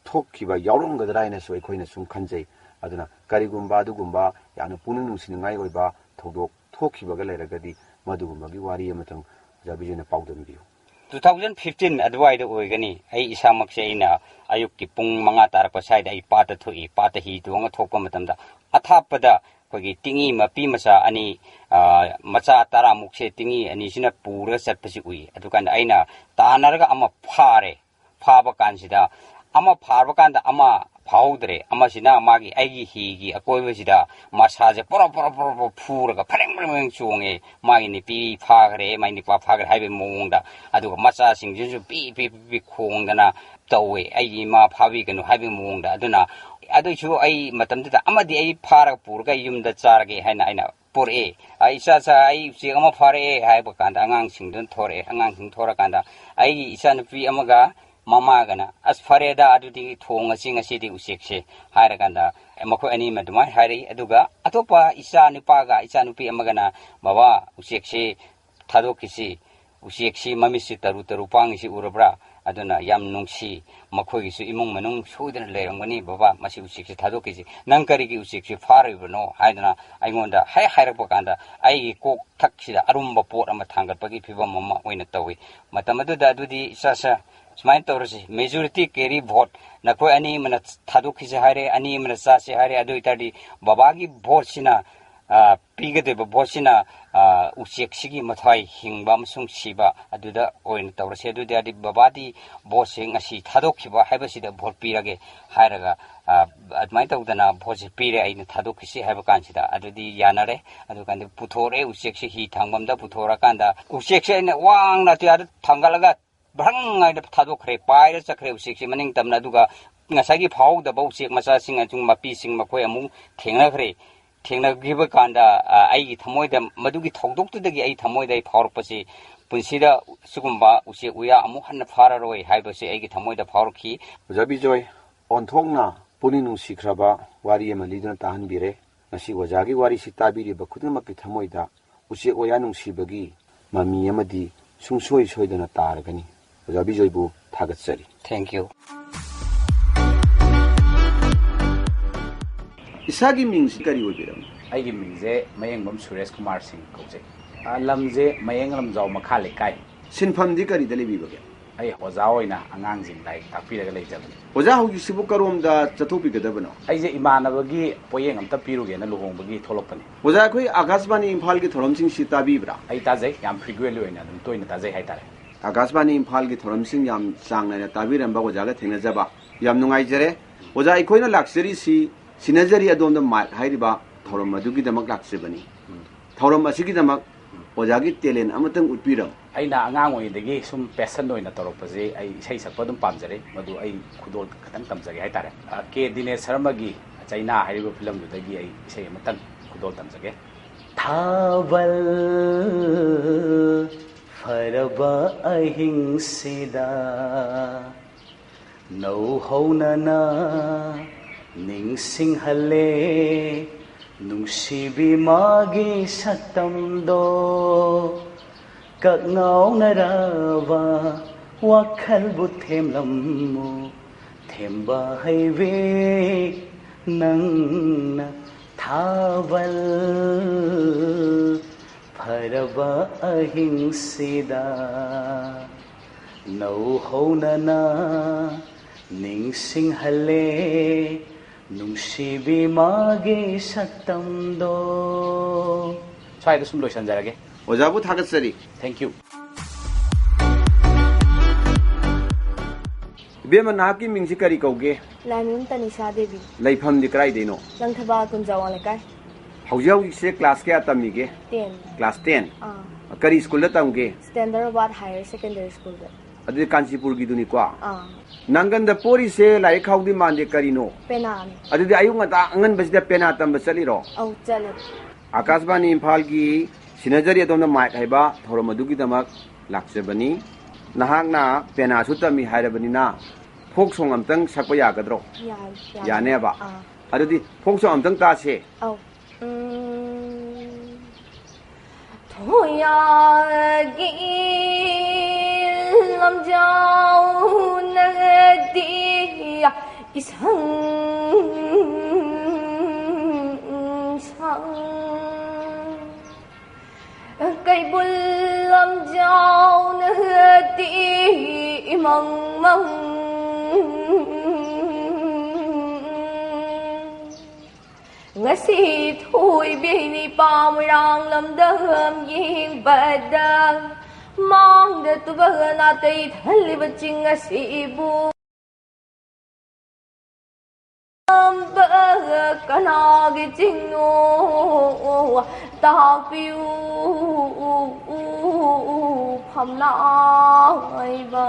ꯊꯣꯛꯈꯤꯕ ꯌꯥꯎꯔꯝꯒꯗ꯭ꯔꯥ ꯍꯥꯏꯅꯁꯨ ꯑꯩꯈꯣꯏꯅ ꯁꯨꯝ ꯈꯟꯖꯩ꯫ ꯑꯗꯨꯅ ꯀꯔꯤꯒꯨꯝꯕ ꯑꯗꯨꯒꯨꯝꯕ ꯌꯥꯝꯅ ꯄꯨꯛꯅꯤꯡ ꯅꯨꯡꯁꯤꯅꯤꯡꯉꯥꯏ ꯑꯣꯏꯕ ꯊꯧꯗꯣꯛ ꯊꯣꯛꯈꯤꯕꯒ ꯂꯩꯔꯒꯗꯤ ꯃꯗꯨꯒꯨꯝꯕꯒꯤ ꯋꯥꯔꯤ ꯑꯃꯇꯪ ꯑꯣꯖꯥ ꯕꯤꯖꯣꯏꯅ ꯄꯥꯎꯗꯝꯕꯤꯌꯨ꯫ Two thousand fifteen ꯑꯗꯨꯋꯥꯏꯗ ꯑꯣꯏꯒꯅꯤ꯫ ꯑꯩ ꯏꯁꯥꯃꯛꯁꯦ ꯑꯩꯅ ꯑꯌꯨꯛꯀꯤ ꯄꯨꯡ ꯃꯉꯥ ꯇꯥꯔꯛꯄ ꯁ꯭ꯋꯥꯏꯗ ꯑꯩ ꯄꯥꯠꯇ ꯊꯣꯛꯏ꯫ ꯄꯥꯠꯇ ꯍꯤ ꯇꯣꯡꯉ ꯊꯣꯛꯄ ꯃꯇꯝꯗ ꯑꯊꯥꯞꯄꯗ ꯑꯩꯈꯣꯏꯒꯤ ꯇꯤꯡꯉꯤ ꯃꯄꯤ ꯃꯆꯥ ꯑꯅꯤ, ꯑ, ꯃꯆꯥ ꯇꯔꯥꯃꯨꯛꯁꯦ ꯇꯤꯡꯉꯤ ꯑꯅꯤꯁꯤꯅ ꯄꯨꯔꯒ ꯆꯠꯄꯁꯤ ꯎꯏ꯫ ꯑꯗꯨꯀꯥꯟꯗ ꯑꯩꯅ ꯇꯥꯟꯅꯔꯒ ꯑꯃ ꯐꯥꯔꯦ꯫ ꯐꯥꯕ ꯀꯥꯟꯁꯤꯗ ꯑꯃ ꯐꯥꯕ ꯀꯥꯟꯗ ꯑꯃ ꯐꯥꯍꯧꯗ꯭ꯔꯦ꯫ ꯑꯃꯁꯤꯅ ꯃꯥꯒꯤ, ꯑꯩꯒꯤ ꯍꯤꯒꯤ ꯑꯀꯣꯏꯕꯁꯤꯗ ꯃꯁꯥꯁꯦ ꯄꯣꯔꯣ ꯄꯣꯔꯣ ꯄꯣꯔꯣ ꯄꯣꯔꯣ ꯐꯨꯔꯒ ꯐꯔꯦꯡ ꯐꯔꯦꯡ ꯐꯔꯦꯡ ꯆꯣꯡꯉꯦ꯫ ꯃꯥꯒꯤ ꯅꯨꯄꯤ ꯐꯥꯈ꯭ꯔꯦ, ꯃꯥꯒꯤ ꯅꯨꯄꯥ ꯐꯥꯈ꯭ꯔꯦ ꯍꯥꯏꯕꯒꯤ ꯃꯑꯣꯡꯗ꯫ ꯑꯗꯨꯒ ꯃꯆꯥꯁꯤꯡꯁꯤꯁꯨ ꯄꯤ ꯄꯤ ꯄꯤ ꯄꯤ ꯈꯣꯡꯗꯅ ꯇꯧꯋꯦ, "ꯑꯩꯒꯤ ꯏꯃꯥ ꯐꯥꯕꯤꯒꯅꯨ" ꯍꯥꯏꯕꯒꯤ ꯃꯑꯣꯡꯗ꯫ ꯑꯗꯨꯅ ꯑꯗꯨꯏꯁꯨ ꯑꯩ ꯃꯇꯝꯗꯨꯗ ꯑꯃꯗꯤ ꯑꯩ ꯐꯥꯔꯒ ꯄꯨꯔꯒ ꯑꯩ ꯌꯨꯝꯗ ꯆꯥꯔꯒꯦ ꯍꯥꯏꯅ ꯑꯩꯅ ꯄꯨꯔꯛꯑꯦ꯫ "ꯑ, ꯏꯆꯥ, ꯏꯆꯥ, ꯑꯩ ꯎꯆꯦꯛ ꯑꯃ ꯐꯥꯔꯛꯑꯦ" ꯍꯥꯏꯕ ꯀꯥꯟꯗ ꯑꯉꯥꯡꯁꯤꯡꯗꯨꯅ ꯊꯣꯔꯛꯑꯦ꯫ ꯑꯉꯥꯡꯁꯤꯡ ꯊꯣꯔꯛꯑꯀꯥꯟꯗ ꯑꯩꯒꯤ ꯏꯆꯥꯅꯨꯄꯤ ꯑꯃꯒ ꯃꯃꯥꯒꯅ, "ꯑꯁ, ꯐꯔꯦꯗ, ꯑꯗꯨꯗꯤ ꯊꯣꯡꯉꯁꯤ ꯉꯁꯤꯗꯤ ꯎꯆꯦꯛꯁꯦ" ꯍꯥꯏꯔꯀꯥꯟꯗ ꯃꯈꯣꯏ ꯑꯅꯤꯃ ꯑꯗꯨꯃꯥꯏꯅ ꯍꯥꯏꯔꯛꯏ꯫ ꯑꯗꯨꯒ ꯑꯇꯣꯞꯄ ꯏꯆꯥ ꯅꯨꯄꯥꯒ ꯏꯆꯥꯅꯨꯄꯤ ꯑꯃꯒꯅ, "ꯕꯕꯥ, ꯎꯆꯦꯛꯁꯤ ꯊꯥꯗꯣꯛꯈꯤꯁꯤ, ꯎꯆꯦꯛꯁꯤ ꯃꯃꯤꯠꯁꯤ ꯇꯔꯨ ꯇꯔꯨ ꯄꯥꯡꯉꯤꯁꯤ ꯎꯔꯕ꯭ꯔꯥ? ꯑꯗꯨꯅ ꯌꯥꯝ ꯅꯨꯡꯁꯤ, ꯃꯈꯣꯏꯒꯤꯁꯨ ꯏꯃꯨꯡ ꯃꯅꯨꯡ ꯁꯣꯏꯗꯅ ꯂꯩꯔꯝꯒꯅꯤ, ꯕꯕꯥ, ꯃꯁꯤ ꯎꯆꯦꯛꯁꯤ ꯊꯥꯗꯣꯛꯈꯤꯁꯤ, ꯅꯪ ꯀꯔꯤꯒꯤ ꯎꯆꯦꯛꯁꯤ ꯐꯥꯔꯨꯏꯕꯅꯣ?" ꯍꯥꯏꯗꯅ ꯑꯩꯉꯣꯟꯗ ꯍꯦꯛ ꯍꯥꯏꯔꯛꯄ ꯀꯥꯟꯗ ꯑꯩꯒꯤ ꯀꯣꯛ ꯊꯛꯁꯤꯗ ꯑꯔꯨꯝꯕ ꯄꯣꯠ ꯑꯃ ꯊꯥꯡꯒꯠꯄꯒꯤ ꯐꯤꯕꯝ ꯑꯃ ꯑꯣꯏꯅ ꯇꯧꯏ꯫ ꯃꯇꯝ ꯑꯗꯨꯗ ꯑꯗꯨꯗꯤ ꯏꯆꯥꯁꯦ ꯁꯨꯃꯥꯏꯅ ꯇꯧꯔꯁꯤ, majority carry vote, ꯅꯈꯣꯏ ꯑꯅꯤ ꯑꯃꯅ ꯊꯥꯗꯣꯛꯈꯤꯁꯤ ꯍꯥꯏꯔꯦ, ꯑꯅꯤ ꯑꯃꯅ ꯆꯥꯁꯤ ꯍꯥꯏꯔꯦ, ꯑꯗꯨ ꯑꯣꯏꯇꯥꯔꯗꯤ ꯕꯕꯥꯒꯤ voteꯁꯤꯅ ꯑ, ꯄꯤꯒꯗꯣꯏꯕ ꯚꯣꯠꯁꯤꯅ, ꯑ, ꯎꯆꯦꯛꯁꯤꯒꯤ ꯃꯊ꯭ꯋꯥꯏ ꯍꯤꯡꯕ ꯑꯃꯁꯨꯡ ꯁꯤꯕ ꯑꯗꯨꯗ ꯑꯣꯏꯅ ꯇꯧꯔꯁꯦ꯫ ꯑꯗꯨꯗꯤ ꯍꯥꯏꯗꯤ ꯕꯕꯥꯗꯤ ꯚꯣꯠꯁꯦ ꯉꯁꯤ ꯊꯥꯗꯣꯛꯈꯤꯕ ꯍꯥꯏꯕꯁꯤꯗ ꯚꯣꯠ ꯄꯤꯔꯒꯦ ꯍꯥꯏꯔꯒ, ꯑ, ꯑꯗꯨꯃꯥꯏꯅ ꯇꯧꯗꯅ ꯚꯣꯠꯁꯦ ꯄꯤꯔꯦ, ꯑꯩꯅ ꯊꯥꯗꯣꯛꯈꯤꯁꯤ ꯍꯥꯏꯕ ꯀꯥꯟꯁꯤꯗ꯫ ꯑꯗꯨꯗꯤ ꯌꯥꯅꯔꯦ꯫ ꯑꯗꯨꯀꯥꯟꯗ ꯄꯨꯊꯣꯔꯛꯑꯦ ꯎꯆꯦꯛꯁꯤ, ꯍꯤ ꯊꯥꯡꯐꯝꯗ ꯄꯨꯊꯣꯔꯛꯑꯀꯥꯟꯗ ꯎꯆꯦꯛꯁꯦ ꯑꯩꯅ ꯋꯥꯡꯅ ꯑꯇꯤꯌꯥꯗ ꯊꯥꯡꯒꯠꯂꯒ ꯚ꯭ꯔꯪ ꯍꯥꯏꯅ ꯊꯥꯗꯣꯛꯈ꯭ꯔꯦ, ꯄꯥꯏꯔ ꯆꯠꯈ꯭ꯔꯦ ꯎꯆꯦꯛꯁꯤ ꯃꯅꯤꯡ ꯇꯝꯅ꯫ ꯑꯗꯨꯒ ꯉꯁꯥꯏꯒꯤ ꯐꯥꯍꯧꯗꯕ ꯎꯆꯦꯛ ꯃꯆꯥꯁꯤꯡ ꯑꯃꯁꯨꯡ ꯃꯄꯤꯁꯤꯡ ꯃꯈꯣꯏ ꯑꯃꯨꯛ ꯊꯦꯡꯅꯈ꯭ꯔꯦ꯫ ꯊꯦꯡꯅꯈꯤꯕ ꯀꯥꯟꯗ, ꯑ, ꯑꯩꯒꯤ ꯊꯃꯣꯏꯗ, ꯃꯗꯨꯒꯤ ꯊꯧꯗꯣꯛꯇꯨꯗꯒꯤ ꯑꯩ ꯊꯃꯣꯏꯗ ꯑꯩ ꯐꯥꯎꯔꯛꯄꯁꯤ, ꯄꯨꯟꯁꯤꯗ ꯁꯤꯒꯨꯝꯕ ꯎꯆꯦꯛ ꯎꯌꯥ ꯑꯃꯨꯛ ꯍꯟꯅ ꯐꯥꯔꯔꯣꯏ ꯍꯥꯏꯕꯁꯤ ꯑꯩꯒꯤ ꯊꯃꯣꯏꯗ ꯐꯥꯎꯔꯛꯈꯤ꯫ ꯑꯣꯖꯥ ꯕꯤꯖꯣꯏ, ꯑꯣꯟꯊꯣꯛꯅ ꯄꯨꯛꯅꯤꯡ ꯅꯨꯡꯁꯤꯈ꯭ꯔꯕ ꯋꯥꯔꯤ ꯑꯃ ꯂꯤꯗꯨꯅ ꯇꯥꯍꯟꯕꯤꯔꯦ꯫ ꯉꯁꯤ ꯑꯣꯖꯥꯒꯤ ꯋꯥꯔꯤꯁꯤ ꯇꯥꯕꯤꯔꯤꯕ ꯈꯨꯗꯤꯡꯃꯛꯀꯤ ꯊꯃꯣꯏꯗ ꯎꯆꯦꯛ ꯋꯥꯌꯥ ꯅꯨꯡꯁꯤꯕꯒꯤ ꯃꯃꯤ ꯑꯃꯗꯤ ꯁꯨꯡꯁꯣꯏ ꯁꯣꯏꯗꯅ ꯇꯥꯔꯒꯅꯤ꯫ ꯑꯣꯖꯥ ꯕꯤꯖꯣꯏꯕꯨ ꯊꯥꯒꯠꯆꯔꯤ꯫ Thank you. ꯏꯁꯥꯒꯤ ꯃꯤꯡꯁꯤ ꯀꯔꯤ ꯑꯣꯏꯕꯤꯔꯕꯅꯣ? ꯑꯩꯒꯤ ꯃꯤꯡꯁꯦ ꯃꯌꯦꯡꯕꯝ ꯁꯨꯔꯦꯁ ꯀꯨꯃꯥꯔ ꯁꯤꯡ ꯀꯧꯖꯩ꯫ ꯑ, ꯂꯝꯁꯦ ꯃꯌꯦꯡ ꯂꯝꯖꯥꯎ ꯃꯈꯥ ꯂꯩꯀꯥꯏ꯫ ꯁꯤꯟꯐꯝꯗꯤ ꯀꯔꯤꯗ ꯂꯩꯕꯤꯕꯒꯦ? ꯑꯩ ꯑꯣꯖꯥ ꯑꯣꯏꯅ ꯑꯉꯥꯡꯁꯤꯡ ꯂꯥꯏꯔꯤꯛ ꯇꯥꯛꯄꯤꯔꯒ ꯂꯩꯖꯕꯅꯤ꯫ ꯑꯣꯖꯥ, ꯍꯧꯖꯤꯛꯁꯤꯕꯨ ꯀꯔꯣꯝꯗ ꯆꯠꯊꯣꯛꯄꯤꯒꯗꯕꯅꯣ? ꯑꯩꯁꯦ ꯏꯃꯥꯟꯅꯕꯒꯤ ꯄꯣꯌꯦꯡ ꯑꯝꯇ ꯄꯤꯔꯨꯒꯦꯅ ꯂꯨꯍꯣꯡꯕꯒꯤ ꯊꯣꯛꯂꯛꯄꯅꯤ꯫ ꯑꯣꯖꯥ, ꯑꯩꯈꯣꯏ ꯑꯥꯀꯥꯁꯕꯥꯅꯤ ꯏꯝꯐꯥꯜꯒꯤ ꯊꯧꯔꯝꯁꯤꯡꯁꯤ ꯇꯥꯕꯤꯕ꯭ꯔꯥ? ꯑꯩ ꯇꯥꯖꯩ, ꯌꯥꯝ frequently ꯑꯣꯏꯅ ꯑꯗꯨꯝ ꯇꯣꯏꯅ ꯇꯥꯖꯩ ꯍꯥꯏꯇꯥꯔꯦ꯫ ꯑꯥꯀꯥꯁꯕꯥꯅꯤ ꯏꯝꯐꯥꯜꯒꯤ ꯊꯧꯔꯝꯁꯤꯡ ꯌꯥꯝ ꯆꯥꯡ ꯅꯥꯏꯅ ꯇꯥꯕꯤꯔꯝꯕ ꯑꯣꯖꯥꯒ ꯊꯦꯡꯅꯖꯕ ꯌꯥꯝ ꯅꯨꯡꯉꯥꯏꯖꯔꯦ꯫ ꯑꯣꯖꯥ, ꯑꯩꯈꯣꯏꯅ ꯂꯥꯛꯆꯔꯤꯁꯤ ꯁꯤꯟꯅꯖꯔꯤ ꯑꯗꯣꯝꯗ ꯃꯥꯏꯛ ꯍꯥꯏꯔꯤꯕ ꯊꯧꯔꯝ ꯑꯗꯨꯒꯤꯗꯃꯛ ꯂꯥꯛꯆꯕꯅꯤ꯫ ꯎꯝ꯫ ꯊꯧꯔꯝ ꯑꯁꯤꯒꯤꯗꯃꯛ ꯑꯣꯖꯥꯒꯤ talent ꯑꯃꯇꯪ ꯎꯠꯄꯤꯔꯝꯃꯨ꯫ ꯑꯩꯅ ꯑꯉꯥꯡ ꯑꯣꯏꯔꯤꯉꯩꯗꯒꯤ ꯁꯨꯝ passion ꯑꯣꯏꯅ ꯇꯧꯔꯛꯄꯁꯦ, ꯑꯩ ꯏꯁꯩ ꯁꯛꯄ ꯑꯗꯨꯝ ꯄꯥꯝꯖꯔꯛꯏ꯫ ꯃꯗꯨ ꯑꯩ ꯈꯨꯗꯣꯜ ꯈꯇꯪ ꯇꯝꯖꯒꯦ ꯍꯥꯏꯇꯥꯔꯦ꯫ ꯑ, ꯀꯦ ꯗꯤꯅꯦꯁ ꯁꯔꯃꯒꯤ ꯆꯩꯅꯥ ꯍꯥꯏꯔꯤꯕ ꯐꯤꯂꯝꯗꯨꯗꯒꯤ ꯑꯩ ꯏꯁꯩ ꯑꯃꯇꯪ ꯈꯨꯗꯣꯜ ꯇꯝꯖꯒꯦ꯫ ꯊꯥꯕꯜ ꯐꯔꯕ ꯑꯍꯤꯡꯁꯤꯗ ꯅꯧꯍꯧꯅꯅ ꯅꯤꯡꯁꯤꯡꯍꯜꯂꯦ ꯅꯨꯡꯁꯤꯕꯤ ꯃꯥꯒꯤ ꯁꯛꯇꯝꯗꯣ꯫ ꯀꯛꯉꯥꯎꯅꯔꯕ ꯋꯥꯈꯜꯕꯨ ꯊꯦꯝꯂꯝꯃꯨ, ꯊꯦꯝꯕ ꯍꯩꯕꯤ ꯅꯪꯅ꯫ ꯊꯥꯕꯜ ꯐꯔꯕ ꯑꯍꯤꯡꯁꯤꯗ ꯅꯧꯍꯧꯅꯅ ꯅꯤꯡꯁꯤꯡꯍꯜꯂꯦ ꯅꯨꯡꯁꯤꯕꯤ ꯃꯥꯒꯤ ꯁꯛꯇꯝꯗꯣ꯫ ꯁ꯭ꯋꯥꯏꯗ ꯁꯨꯝ ꯂꯣꯏꯁꯟꯖꯔꯒꯦ꯫ ꯑꯣꯖꯥꯕꯨ ꯊꯥꯒꯠꯆꯔꯤ꯫ Thank you꯫ ꯏꯕꯦꯝꯃ, ꯅꯍꯥꯛꯀꯤ ꯃꯤꯡꯁꯤ ꯀꯔꯤ ꯀꯧꯒꯦ? ꯂꯥꯏꯃꯌꯨꯝ ꯇꯅꯤꯁꯥ ꯗꯦꯕꯤ꯫ ꯂꯩꯐꯝꯗꯤ ꯀꯗꯥꯏꯗꯩꯅꯣ? ꯂꯪꯊꯕꯥꯜ ꯀꯨꯟꯖꯥꯋꯥꯡ ꯂꯩꯀꯥꯏ꯫ ꯍꯧꯖꯤꯛ ꯍꯧꯖꯤꯛꯁꯦ ꯀ꯭ꯂꯥꯁ ꯀꯌꯥ ꯇꯝꯃꯤꯒꯦ? Ten꯫ Class ten? ꯑꯥ꯫ ꯀꯔꯤ ꯁ꯭ꯀꯨꯜꯗ ꯇꯝꯒꯦ? ꯁ꯭ꯇꯦꯟꯗꯔ ꯕꯥꯠ ꯍꯥꯌꯔ ꯁꯦꯀꯦꯟꯗꯔꯤ ꯁ꯭ꯀꯨꯜꯗ꯫ ꯑꯗꯨꯗꯤ ꯀꯥꯟꯆꯤꯄꯨꯔꯒꯤꯗꯨꯅꯤꯀꯣ? ꯑꯥ꯫ ꯅꯪꯒꯟꯗ ꯄꯣꯔꯤꯁꯦ ꯂꯥꯏꯔꯤꯛ ꯈꯥꯎꯗꯤ ꯃꯥꯟꯗꯦ, ꯀꯔꯤꯅꯣ? ꯄꯦꯅꯥꯅꯤ꯫ ꯑꯗꯨꯗꯤ ꯑꯌꯨꯛ ꯉꯟꯇꯥ ꯑꯉꯟꯕꯁꯤꯗ ꯄꯦꯅꯥ ꯇꯝꯕ ꯆꯠꯂꯤꯔꯣ? ꯑꯧ, ꯆꯠꯂꯦ꯫ ꯑꯥꯀꯥꯁꯕꯥꯅꯤ ꯏꯝꯐꯥꯜꯒꯤ ꯁꯤꯟꯅꯖꯔꯤ ꯑꯗꯣꯝꯅ ꯃꯥꯏꯛ ꯍꯥꯏꯕ ꯊꯧꯔꯝ ꯑꯗꯨꯒꯤꯗꯃꯛ ꯂꯥꯛꯆꯕꯅꯤ꯫ ꯅꯍꯥꯛꯅ ꯄꯦꯅꯥꯁꯨ ꯇꯝꯃꯤ ꯍꯥꯏꯔꯕꯅꯤꯅ, ꯐꯣꯛ ꯁꯣꯡ ꯑꯝꯇꯪ ꯁꯛꯄ ꯌꯥꯒꯗ꯭ꯔꯣ? ꯌꯥꯏ, ꯌꯥꯏ꯫ ꯌꯥꯅꯦꯕ? ꯑꯥ꯫ ꯑꯗꯨꯗꯤ ꯐꯣꯛ ꯁꯣꯡ ꯑꯝꯇꯪ ꯇꯥꯁꯦ꯫ ꯑꯧ꯫ ꯎꯝ꯫ ꯊꯣꯌꯥꯒꯤ ꯂꯝꯖꯥꯎꯅꯗꯤ ꯏꯁꯪ ꯁꯪ꯫ ꯀꯩꯕꯨꯜ ꯂꯝꯖꯥꯎꯅꯗꯤ ꯏꯃꯪ ꯃꯪ꯫ ꯉꯁꯤ ꯊꯣꯏꯕꯤꯅꯤ ꯄꯥꯎ ꯃꯣꯏꯔꯥꯡ ꯂꯝꯗꯝ ꯌꯦꯡꯕꯗ, ꯃꯥꯡꯗ ꯇꯨꯕ ꯅꯥꯇꯩ ꯊꯜꯂꯤꯕ ꯆꯤꯡ ꯑꯁꯤꯕꯨ ꯀꯅꯥꯒꯤ ꯆꯤꯡꯅꯣ ꯇꯥꯛꯄꯤꯌꯨ, ꯐꯝꯂꯥꯏꯕ꯫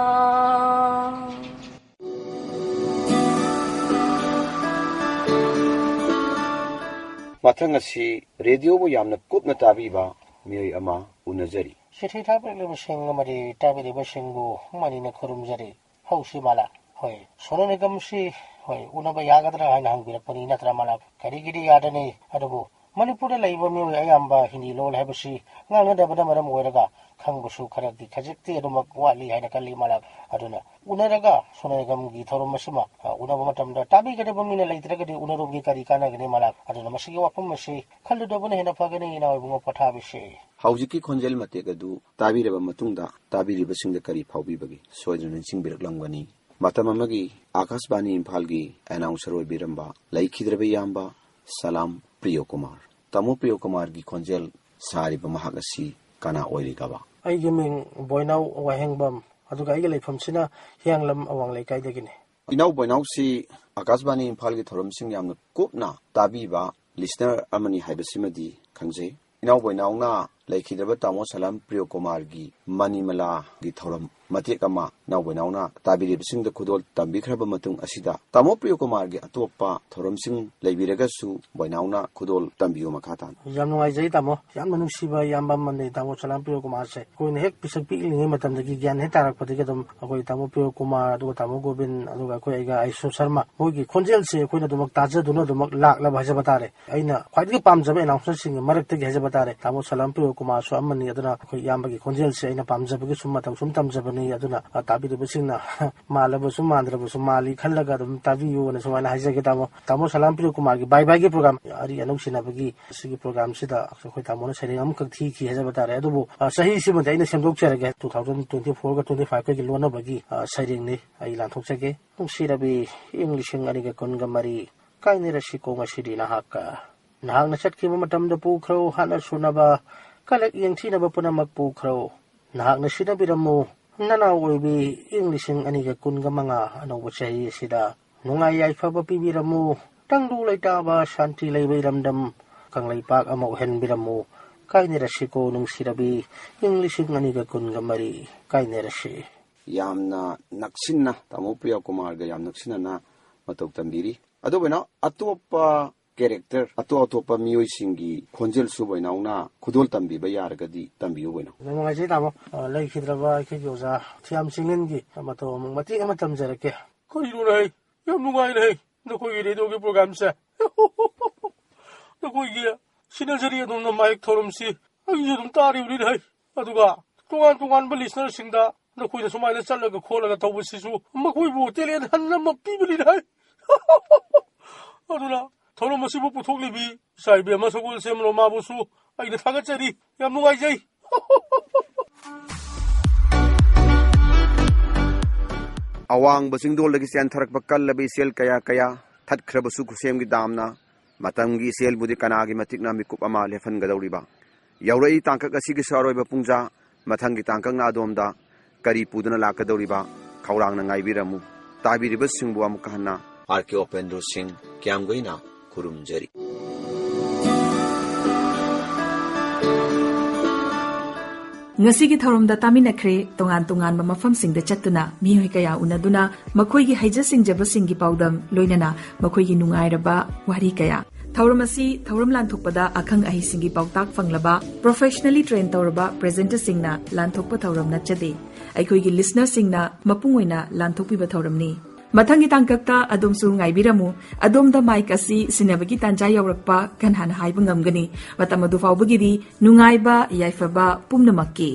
ꯃꯊꯪ ꯑꯁꯤ ꯔꯦꯗꯤꯑꯣꯕꯨ ꯌꯥꯝꯅ ꯀꯨꯞꯅ ꯇꯥꯕꯤꯕ ꯃꯤꯑꯣꯏ ꯑꯃ ꯎꯅꯖꯔꯤ꯫ ꯆꯤꯊꯤ ꯊꯥꯕꯤꯔꯛꯂꯤꯕꯁꯤꯡ ꯑꯃꯗꯤ ꯇꯥꯕꯤꯔꯤꯕꯁꯤꯡꯕꯨ ꯃꯅꯤꯅ ꯈꯨꯔꯨꯝꯖꯔꯤ꯫ ꯍꯧꯁꯤ ꯃꯥꯂꯥ꯫ ꯍꯣꯏ, ꯁꯣꯅꯨ ꯅꯤꯒꯝꯁꯤ, ꯍꯣꯏ, ꯎꯅꯕ ꯌꯥꯒꯗ꯭ꯔꯥ ꯍꯥꯏꯅ ꯍꯪꯕꯤꯔꯛꯄꯅꯤ, ꯅꯠꯇ꯭ꯔꯥ ꯃꯥꯂꯥ? ꯀꯔꯤꯒꯤꯗꯤ ꯌꯥꯗꯅꯤ? ꯑꯗꯨꯕꯨ ꯃꯅꯤꯄꯨꯔꯗ ꯂꯩꯕ ꯃꯤꯑꯣꯏ ꯑꯌꯥꯝꯕ ꯍꯤꯟꯗꯤ ꯂꯣꯜ ꯍꯥꯏꯕꯁꯤ ꯉꯥꯡꯅꯗꯕꯅ ꯃꯔꯝ ꯑꯣꯏꯔꯒ ꯈꯪꯕꯁꯨ ꯈꯔꯗꯤ ꯈꯖꯤꯛꯇꯤ ꯑꯗꯨꯃꯛ ꯋꯥꯠꯂꯤ ꯍꯥꯏꯅ ꯈꯜꯂꯤ ꯃꯥꯂꯥ꯫ ꯑꯗꯨꯅ ꯎꯅꯔꯒ ꯁꯣꯅꯨ ꯅꯤꯒꯝꯒꯤ ꯊꯧꯔꯝ ꯑꯁꯤꯃ, ꯑ, ꯎꯅꯕ ꯃꯇꯝꯗ ꯇꯥꯕꯤꯒꯗꯕ ꯃꯤꯅ ꯂꯩꯇ꯭ꯔꯒꯗꯤ ꯎꯅꯔꯨꯕꯒꯤ ꯀꯔꯤ ꯀꯥꯟꯅꯒꯅꯤ ꯃꯥꯂꯥ? ꯑꯗꯨꯅ ꯃꯁꯤꯒꯤ ꯋꯥꯐꯝ ꯑꯁꯤ ꯈꯜꯂꯨꯗꯕꯅ ꯍꯦꯟꯅ ꯐꯒꯅꯤ, ꯏꯅꯥꯎ ꯏꯕꯨꯡꯉꯣ ꯄꯣꯊꯥꯕꯤꯁꯤ꯫ ꯍꯧꯖꯤꯛꯀꯤ ꯈꯣꯟꯖꯦꯜ ꯃꯇꯦꯛ ꯑꯗꯨ ꯇꯥꯕꯤꯔꯕ ꯃꯇꯨꯡꯗ ꯇꯥꯕꯤꯔꯤꯕꯁꯤꯡꯗ ꯀꯔꯤ ꯐꯥꯎꯕꯤꯕꯒꯦ? ꯁꯣꯏꯗꯅ ꯅꯤꯡꯁꯤꯡꯕꯤꯔꯛꯂꯝꯒꯅꯤ꯫ ꯃꯇꯝ ꯑꯃꯒꯤ ꯑꯥꯀꯥꯁꯕꯥꯅꯤ ꯏꯝꯐꯥꯜꯒꯤ ꯑꯦꯅꯥꯎꯟꯁꯔ ꯑꯣꯏꯕꯤꯔꯝꯕ ꯂꯩꯈꯤꯗ꯭ꯔꯕ ꯏꯌꯥꯝꯕ ꯁꯂꯥꯝ ꯄ꯭ꯔꯤꯌꯣ ꯀꯨꯃꯥꯔ꯫ ꯇꯥꯃꯣ ꯄ꯭ꯔꯤꯌꯣ ꯀꯨꯃꯥꯔꯒꯤ ꯈꯣꯟꯖꯦꯜ ꯁꯥꯔꯤꯕ ꯃꯍꯥꯛ ꯑꯁꯤ ꯀꯅꯥ ꯑꯣꯏꯔꯤꯒꯕ? ꯑꯩꯒꯤ ꯃꯤꯡ ꯕꯣꯏꯅꯥꯎ ꯋꯥꯍꯦꯡꯕꯝ, ꯑꯗꯨꯒ ꯑꯩꯒꯤ ꯂꯩꯐꯝꯁꯤꯅ ꯍꯤꯌꯥꯡꯂꯝ ꯑꯋꯥꯡ ꯂꯩꯀꯥꯏꯗꯒꯤꯅꯤ꯫ ꯏꯅꯥꯎ ꯕꯣꯏꯅꯥꯎꯁꯤ ꯑꯥꯀꯥꯁꯕꯥꯅꯤ ꯏꯝꯐꯥꯜꯒꯤ ꯊꯧꯔꯝꯁꯤꯡ ꯌꯥꯝꯅ ꯀꯨꯞꯅ ꯇꯥꯕꯤꯕ ꯂꯤꯁꯅꯔ ꯑꯃꯅꯤ ꯍꯥꯏꯕꯁꯤꯃꯗꯤ ꯈꯪꯖꯩ꯫ ꯏꯅꯥꯎ ꯕꯣꯏꯅꯥꯎꯅ ꯂꯩꯈꯤꯗ꯭ꯔꯕ ꯇꯥꯃꯣ ꯁꯂꯥꯝ ꯄ꯭ꯔꯤꯌꯣ ꯀꯨꯃꯥꯔꯒꯤ ꯃꯅꯤꯃꯂꯥꯒꯤ ꯊꯧꯔꯝ ꯃꯇꯦꯛ ꯑꯃ ꯏꯅꯥꯎ ꯕꯣꯏꯅꯥꯎꯅ ꯇꯥꯕꯤꯔꯤꯕꯁꯤꯡꯗ ꯈꯨꯗꯣꯜ ꯇꯝꯕꯤꯈ꯭ꯔꯕ ꯃꯇꯨꯡ ꯑꯁꯤꯗ, ꯇꯥꯃꯣ ꯄ꯭ꯔꯤꯌꯣ ꯀꯨꯃꯥꯔꯒꯤ ꯑꯇꯣꯞꯄ ꯊꯧꯔꯝꯁꯤꯡ ꯂꯩꯕꯤꯔꯒꯁꯨ ꯕꯣꯏꯅꯥꯎꯅ ꯈꯨꯗꯣꯜ ꯇꯝꯕꯤꯌꯨ ꯃꯈꯥ ꯇꯥꯅ꯫ ꯌꯥꯝ ꯅꯨꯡꯉꯥꯏꯖꯩ ꯇꯥꯃꯣ, ꯌꯥꯝꯅ ꯅꯨꯡꯁꯤꯕ ꯏꯌꯥꯝꯕ ꯑꯃꯅꯤ ꯇꯥꯃꯣ ꯁꯂꯥꯝ ꯄ꯭ꯔꯤꯌꯣ ꯀꯨꯃꯥꯔꯁꯦ꯫ ꯑꯩꯈꯣꯏꯅ ꯍꯦꯛ ꯄꯤꯁꯛ ꯄꯤꯛꯂꯤꯉꯩ ꯃꯇꯝꯗꯒꯤ, ꯒ꯭ꯌꯥꯟ ꯍꯦꯛ ꯇꯥꯔꯛꯄꯗꯒꯤ ꯑꯗꯨꯝ ꯑꯩꯈꯣꯏ ꯇꯥꯃꯣ ꯄ꯭ꯔꯤꯌꯣ ꯀꯨꯃꯥꯔ, ꯑꯗꯨꯒ ꯇꯥꯃꯣ ꯒꯣꯕꯤꯟ, ꯑꯗꯨꯒ ꯑꯩꯈꯣꯏ ꯑꯩꯒ ꯑꯩꯁꯨ ꯁꯔꯃ, ꯃꯣꯏꯒꯤ ꯈꯣꯟꯖꯦꯜꯁꯦ ꯑꯩꯈꯣꯏꯅ ꯑꯗꯨꯃꯛ ꯇꯥꯖꯗꯨꯅ ꯑꯗꯨꯃꯛ ꯂꯥꯛꯂꯕ ꯍꯥꯏꯖꯕ ꯇꯥꯔꯦ꯫ ꯑꯩꯅ ꯈ꯭ꯋꯥꯏꯗꯒꯤ ꯄꯥꯝꯖꯕ ꯑꯦꯅꯥꯎꯟꯁꯔꯁꯤꯡꯒꯤ ꯃꯔꯛꯇꯒꯤ ꯍꯥꯏꯖꯕ ꯇꯥꯔꯦ, ꯇꯥꯃꯣ ꯁꯂꯥꯝ ꯄ꯭ꯔꯤꯌꯣ ꯀꯨꯃꯥꯔꯁꯨ ꯑꯃꯅꯤ꯫ ꯑꯗꯨꯅ ꯑꯩꯈꯣꯏ ꯏꯌꯥꯝꯕꯒꯤ ꯈꯣꯟꯖꯦꯜꯁꯦ ꯑꯩꯅ ꯄꯥꯝꯖꯕꯒꯤ ꯁꯨꯝ ꯃꯇꯧ ꯁꯨꯝ ꯇꯝꯖꯕꯅꯤ꯫ ꯑꯗꯨꯅ, ꯑ, ꯇꯥꯕꯤꯔꯤꯕꯁꯤꯡꯅ ꯃꯥꯜꯂꯕꯁꯨ ꯃꯥꯟꯗ꯭ꯔꯕꯁꯨ ꯃꯥꯜꯂꯤ ꯈꯜꯂꯒ ꯑꯗꯨꯝ ꯇꯥꯕꯤꯌꯨꯅ ꯁꯨꯃꯥꯏꯅ ꯍꯥꯏꯖꯒꯦ ꯇꯥꯃꯣ꯫ ꯇꯥꯃꯣ ꯁꯂꯥꯝ ꯄ꯭ꯔꯤꯌꯣ ꯀꯨꯃꯥꯔꯒꯤ ꯕꯥꯏ ꯕꯥꯏꯒꯤ ꯄ꯭ꯔꯣꯒ꯭ꯔꯥꯝ, ꯑꯔꯤ ꯑꯅꯧ ꯁꯤꯟꯅꯕꯒꯤ ꯁꯤꯒꯤ ꯄ꯭ꯔꯣꯒ꯭ꯔꯥꯝꯁꯤꯗ ꯑꯩꯈꯣꯏ ꯇꯥꯃꯣꯅ ꯁꯩꯔꯦꯡ ꯑꯃꯈꯛ ꯊꯤꯈꯤ ꯍꯥꯏꯖꯕ ꯇꯥꯔꯦ꯫ ꯑꯗꯨꯕꯨ, ꯑ, ꯆꯍꯤꯁꯤꯃꯗꯤ ꯑꯩꯅ ꯁꯦꯝꯗꯣꯛꯆꯔꯒꯦ꯫ Two thousand twenty four ꯒ twenty five ꯀꯒꯤ ꯂꯣꯟꯅꯕꯒꯤ, ꯑ, ꯁꯩꯔꯦꯡꯅꯤ꯫ ꯑꯩ ꯂꯥꯟꯊꯣꯛꯆꯒꯦ꯫ ꯅꯨꯡꯁꯤꯔꯕꯤ, ꯏꯪ ꯂꯤꯁꯤꯡ ꯑꯅꯤꯒ ꯀꯨꯟꯒ ꯃꯔꯤ, ꯀꯥꯏꯅꯔꯁꯤꯀꯣ ꯉꯁꯤꯗꯤ ꯅꯍꯥꯛꯀ꯫ ꯅꯍꯥꯛꯅ ꯆꯠꯈꯤꯕ ꯃꯇꯝꯗ ꯄꯨꯈ꯭ꯔꯣ ꯍꯥꯠꯅ ꯁꯨꯅꯕ, ꯀꯂꯛ ꯌꯦꯡꯊꯤꯅꯕ ꯄꯨꯝꯅꯃꯛ ꯄꯨꯈ꯭ꯔꯣ꯫ ꯅꯍꯥꯛꯅ ꯁꯤꯟꯅꯕꯤꯔꯝꯃꯨ, ꯅꯅꯥꯎ ꯑꯣꯏꯕꯤ, ꯏꯪ ꯂꯤꯁꯤꯡ ꯑꯅꯤꯒ ꯀꯨꯟꯒ ꯃꯉꯥ ꯑꯅꯧꯕ ꯆꯍꯤ ꯑꯁꯤꯗ ꯅꯨꯡꯉꯥꯏ ꯌꯥꯏꯐꯕ ꯄꯤꯕꯤꯔꯝꯃꯨ, ꯇꯪꯗꯨ ꯂꯩꯇꯥꯕ ꯁꯥꯟꯇꯤ ꯂꯩꯕ ꯏꯔꯝꯗꯝ ꯀꯪꯂꯩꯄꯥꯛ ꯑꯃ ꯑꯣꯏꯍꯟꯕꯤꯔꯝꯃꯨ꯫ ꯀꯥꯏꯅꯔꯁꯤꯀꯣ ꯅꯨꯡꯁꯤꯔꯕꯤ, ꯏꯪ ꯂꯤꯁꯤꯡ ꯑꯅꯤꯒ ꯀꯨꯟꯒ ꯃꯔꯤ꯫ ꯀꯥꯏꯅꯔꯁꯤ꯫ ꯌꯥꯝꯅ ꯅꯛꯁꯤꯟꯅ, ꯇꯥꯃꯣ ꯄ꯭ꯔꯤꯌꯥ ꯀꯨꯃꯥꯔꯒ ꯌꯥꯝ ꯅꯛꯁꯤꯟꯅꯅ ꯃꯇꯧ ꯇꯝꯕꯤꯔꯤ꯫ ꯑꯗꯨꯕꯨꯅ ꯑꯇꯣꯞꯄ ꯀꯦꯔꯦꯛꯇꯔ, ꯑꯇꯣꯞ ꯑꯇꯣꯞꯄ ꯃꯤꯑꯣꯏꯁꯤꯡꯒꯤ ꯈꯣꯟꯖꯦꯜꯁꯨ ꯕꯣꯏꯅꯥꯎꯅ ꯈꯨꯗꯣꯜ ꯇꯝꯕꯤꯕ ꯌꯥꯔꯒꯗꯤ ꯇꯝꯕꯤꯌꯨ ꯕꯣꯏꯅꯥꯎ꯫ ꯌꯥꯝ ꯅꯨꯡꯉꯥꯏꯖꯩ ꯇꯥꯃꯣ꯫ ꯑ, ꯂꯩꯈꯤꯗ꯭ꯔꯕ ꯑꯩꯈꯣꯏꯒꯤ ꯑꯣꯖꯥ ꯊꯤꯌꯥꯝ ꯆꯤꯡꯂꯦꯟꯒꯤ ꯃꯇꯧ ꯑꯃꯨꯛ ꯃꯇꯦꯛ ꯑꯃ ꯇꯝꯖꯔꯛꯀꯦ꯫ ꯀꯔꯤꯅꯣꯅꯦ ꯍꯩ? ꯌꯥꯝ ꯅꯨꯡꯉꯥꯏꯅꯦ ꯍꯩ, ꯅꯈꯣꯏꯒꯤ ꯔꯦꯗꯤꯑꯣꯒꯤ ꯄ꯭ꯔꯣꯒ꯭ꯔꯥꯝꯁꯦ꯫ ꯅꯈꯣꯏꯒꯤ ꯁꯤꯟꯅꯖꯔꯤ ꯑꯗꯣꯝꯅ ꯃꯥꯏꯛ ꯊꯧꯔꯝꯁꯤ ꯑꯩꯁꯨ ꯑꯗꯨꯝ ꯇꯥꯔꯤꯕꯅꯤꯅꯦ ꯍꯩ꯫ ꯑꯗꯨꯒ ꯇꯣꯉꯥꯟ ꯇꯣꯉꯥꯟꯕ ꯂꯤꯁꯅꯔꯁꯤꯡꯗ ꯅꯈꯣꯏꯅ ꯁꯨꯃꯥꯏꯅ ꯆꯠꯂꯒ ꯈꯣꯠꯂꯒ ꯇꯧꯕꯁꯤꯁꯨ ꯃꯈꯣꯏꯕꯨ ꯇꯦꯂꯦꯟ ꯍꯟꯅ ꯑꯃ ꯄꯤꯕꯅꯤꯅꯦ ꯍꯩ꯫ ꯑꯗꯨꯅ ꯊꯧꯔꯝ ꯑꯁꯤꯕꯨ ꯄꯨꯊꯣꯛꯂꯤꯕꯤ ꯏꯆꯥ ꯏꯕꯦꯝꯃ ꯁꯒꯣꯜꯁꯦꯝ ꯔꯣꯃꯥꯕꯨꯁꯨ ꯑꯩꯅ ꯊꯥꯒꯠꯆꯔꯤ꯫ ꯌꯥꯝ ꯅꯨꯡꯉꯥꯏꯖꯩ꯫ ꯑꯋꯥꯡꯕ ꯆꯤꯡꯗꯣꯜꯗꯒꯤ ꯆꯦꯟꯊꯔꯛꯄ ꯀꯜꯂꯕ ꯏꯆꯦꯜ ꯀꯌꯥ ꯀꯌꯥ, ꯊꯠꯈ꯭ꯔꯕꯁꯨ ꯈꯨꯁꯦꯝꯒꯤ ꯗꯥꯝꯅ, ꯃꯇꯝꯒꯤ ꯏꯆꯦꯜꯕꯨꯗꯤ ꯀꯅꯥꯒꯤ ꯃꯇꯤꯛꯅ ꯃꯤꯀꯨꯞ ꯑꯃ ꯂꯦꯞꯍꯟꯒꯗꯧꯔꯤꯕ? ꯌꯧꯔꯛꯏ ꯇꯥꯡꯀꯛ ꯑꯁꯤꯒꯤꯁꯨ ꯑꯔꯣꯏꯕ ꯄꯨꯡꯖꯥ꯫ ꯃꯊꯪꯒꯤ ꯇꯥꯡꯀꯛꯅ ꯑꯗꯣꯝꯗ ꯀꯔꯤ ꯄꯨꯗꯨꯅ ꯂꯥꯛꯀꯗꯧꯔꯤꯕ? ꯈꯧꯔꯥꯡꯅ ꯉꯥꯏꯕꯤꯔꯝꯃꯨ꯫ ꯇꯥꯕꯤꯔꯤꯕꯁꯤꯡꯕꯨ ꯑꯃꯨꯛꯀ ꯍꯟꯅ ꯑꯥꯔ ꯀꯦ ꯎꯄꯦꯟꯗ꯭ꯔꯣ ꯁꯤꯡ ꯀ꯭ꯌꯥꯝꯒꯩꯅ ꯈꯨꯔꯨꯝꯖꯔꯤ꯫ ꯉꯁꯤꯒꯤ ꯊꯧꯔꯝꯗ ꯇꯥꯃꯤꯟꯅꯈ꯭ꯔꯦ꯫ ꯇꯣꯉꯥꯟ ꯇꯣꯉꯥꯟꯕ ꯃꯐꯝꯁꯤꯡꯗ ꯆꯠꯇꯨꯅ ꯃꯤꯑꯣꯏ ꯀꯌꯥ ꯎꯅꯗꯨꯅ ꯃꯈꯣꯏꯒꯤ ꯍꯩꯖ ꯁꯤꯡꯖꯕꯁꯤꯡꯒꯤ ꯄꯥꯎꯗꯝ, ꯂꯣꯏꯅꯅ ꯃꯈꯣꯏꯒꯤ ꯅꯨꯡꯉꯥꯏꯔꯕ ꯋꯥꯔꯤ ꯀꯌꯥ꯫ ꯊꯧꯔꯝ ꯑꯁꯤ ꯊꯧꯔꯝ ꯂꯥꯟꯊꯣꯛꯄꯗ ꯑꯈꯪ ꯑꯍꯩꯁꯤꯡꯒꯤ ꯄꯥꯎꯇꯥꯛ ꯐꯪꯂꯕ, professionally train ꯇꯧꯔꯕ presenterꯁꯤꯡꯅ ꯂꯥꯟꯊꯣꯛꯄ ꯊꯧꯔꯝ ꯅꯠꯆꯗꯦ꯫ ꯑꯩꯈꯣꯏꯒꯤ listenerꯁꯤꯡꯅ ꯃꯄꯨꯡ ꯑꯣꯏꯅ ꯂꯥꯟꯊꯣꯛꯄꯤꯕ ꯊꯧꯔꯝꯅꯤ꯫ ꯃꯊꯪꯒꯤ ꯇꯥꯡꯀꯛꯇ ꯑꯗꯣꯝꯁꯨ ꯉꯥꯏꯕꯤꯔꯝꯃꯨ꯫ ꯑꯗꯣꯝꯗ mic ꯑꯁꯤ ꯁꯤꯟꯅꯕꯒꯤ ꯇꯥꯟꯖꯥ ꯌꯧꯔꯛꯄ ꯀꯅꯥꯅ ꯍꯥꯏꯕ ꯉꯝꯒꯅꯤ? ꯃꯇꯝ ꯑꯗꯨ ꯐꯥꯎꯕꯒꯤꯗꯤ ꯅꯨꯡꯉꯥꯏꯕ, ꯌꯥꯏꯐꯕ ꯄꯨꯝꯅꯃꯛꯀꯤ꯫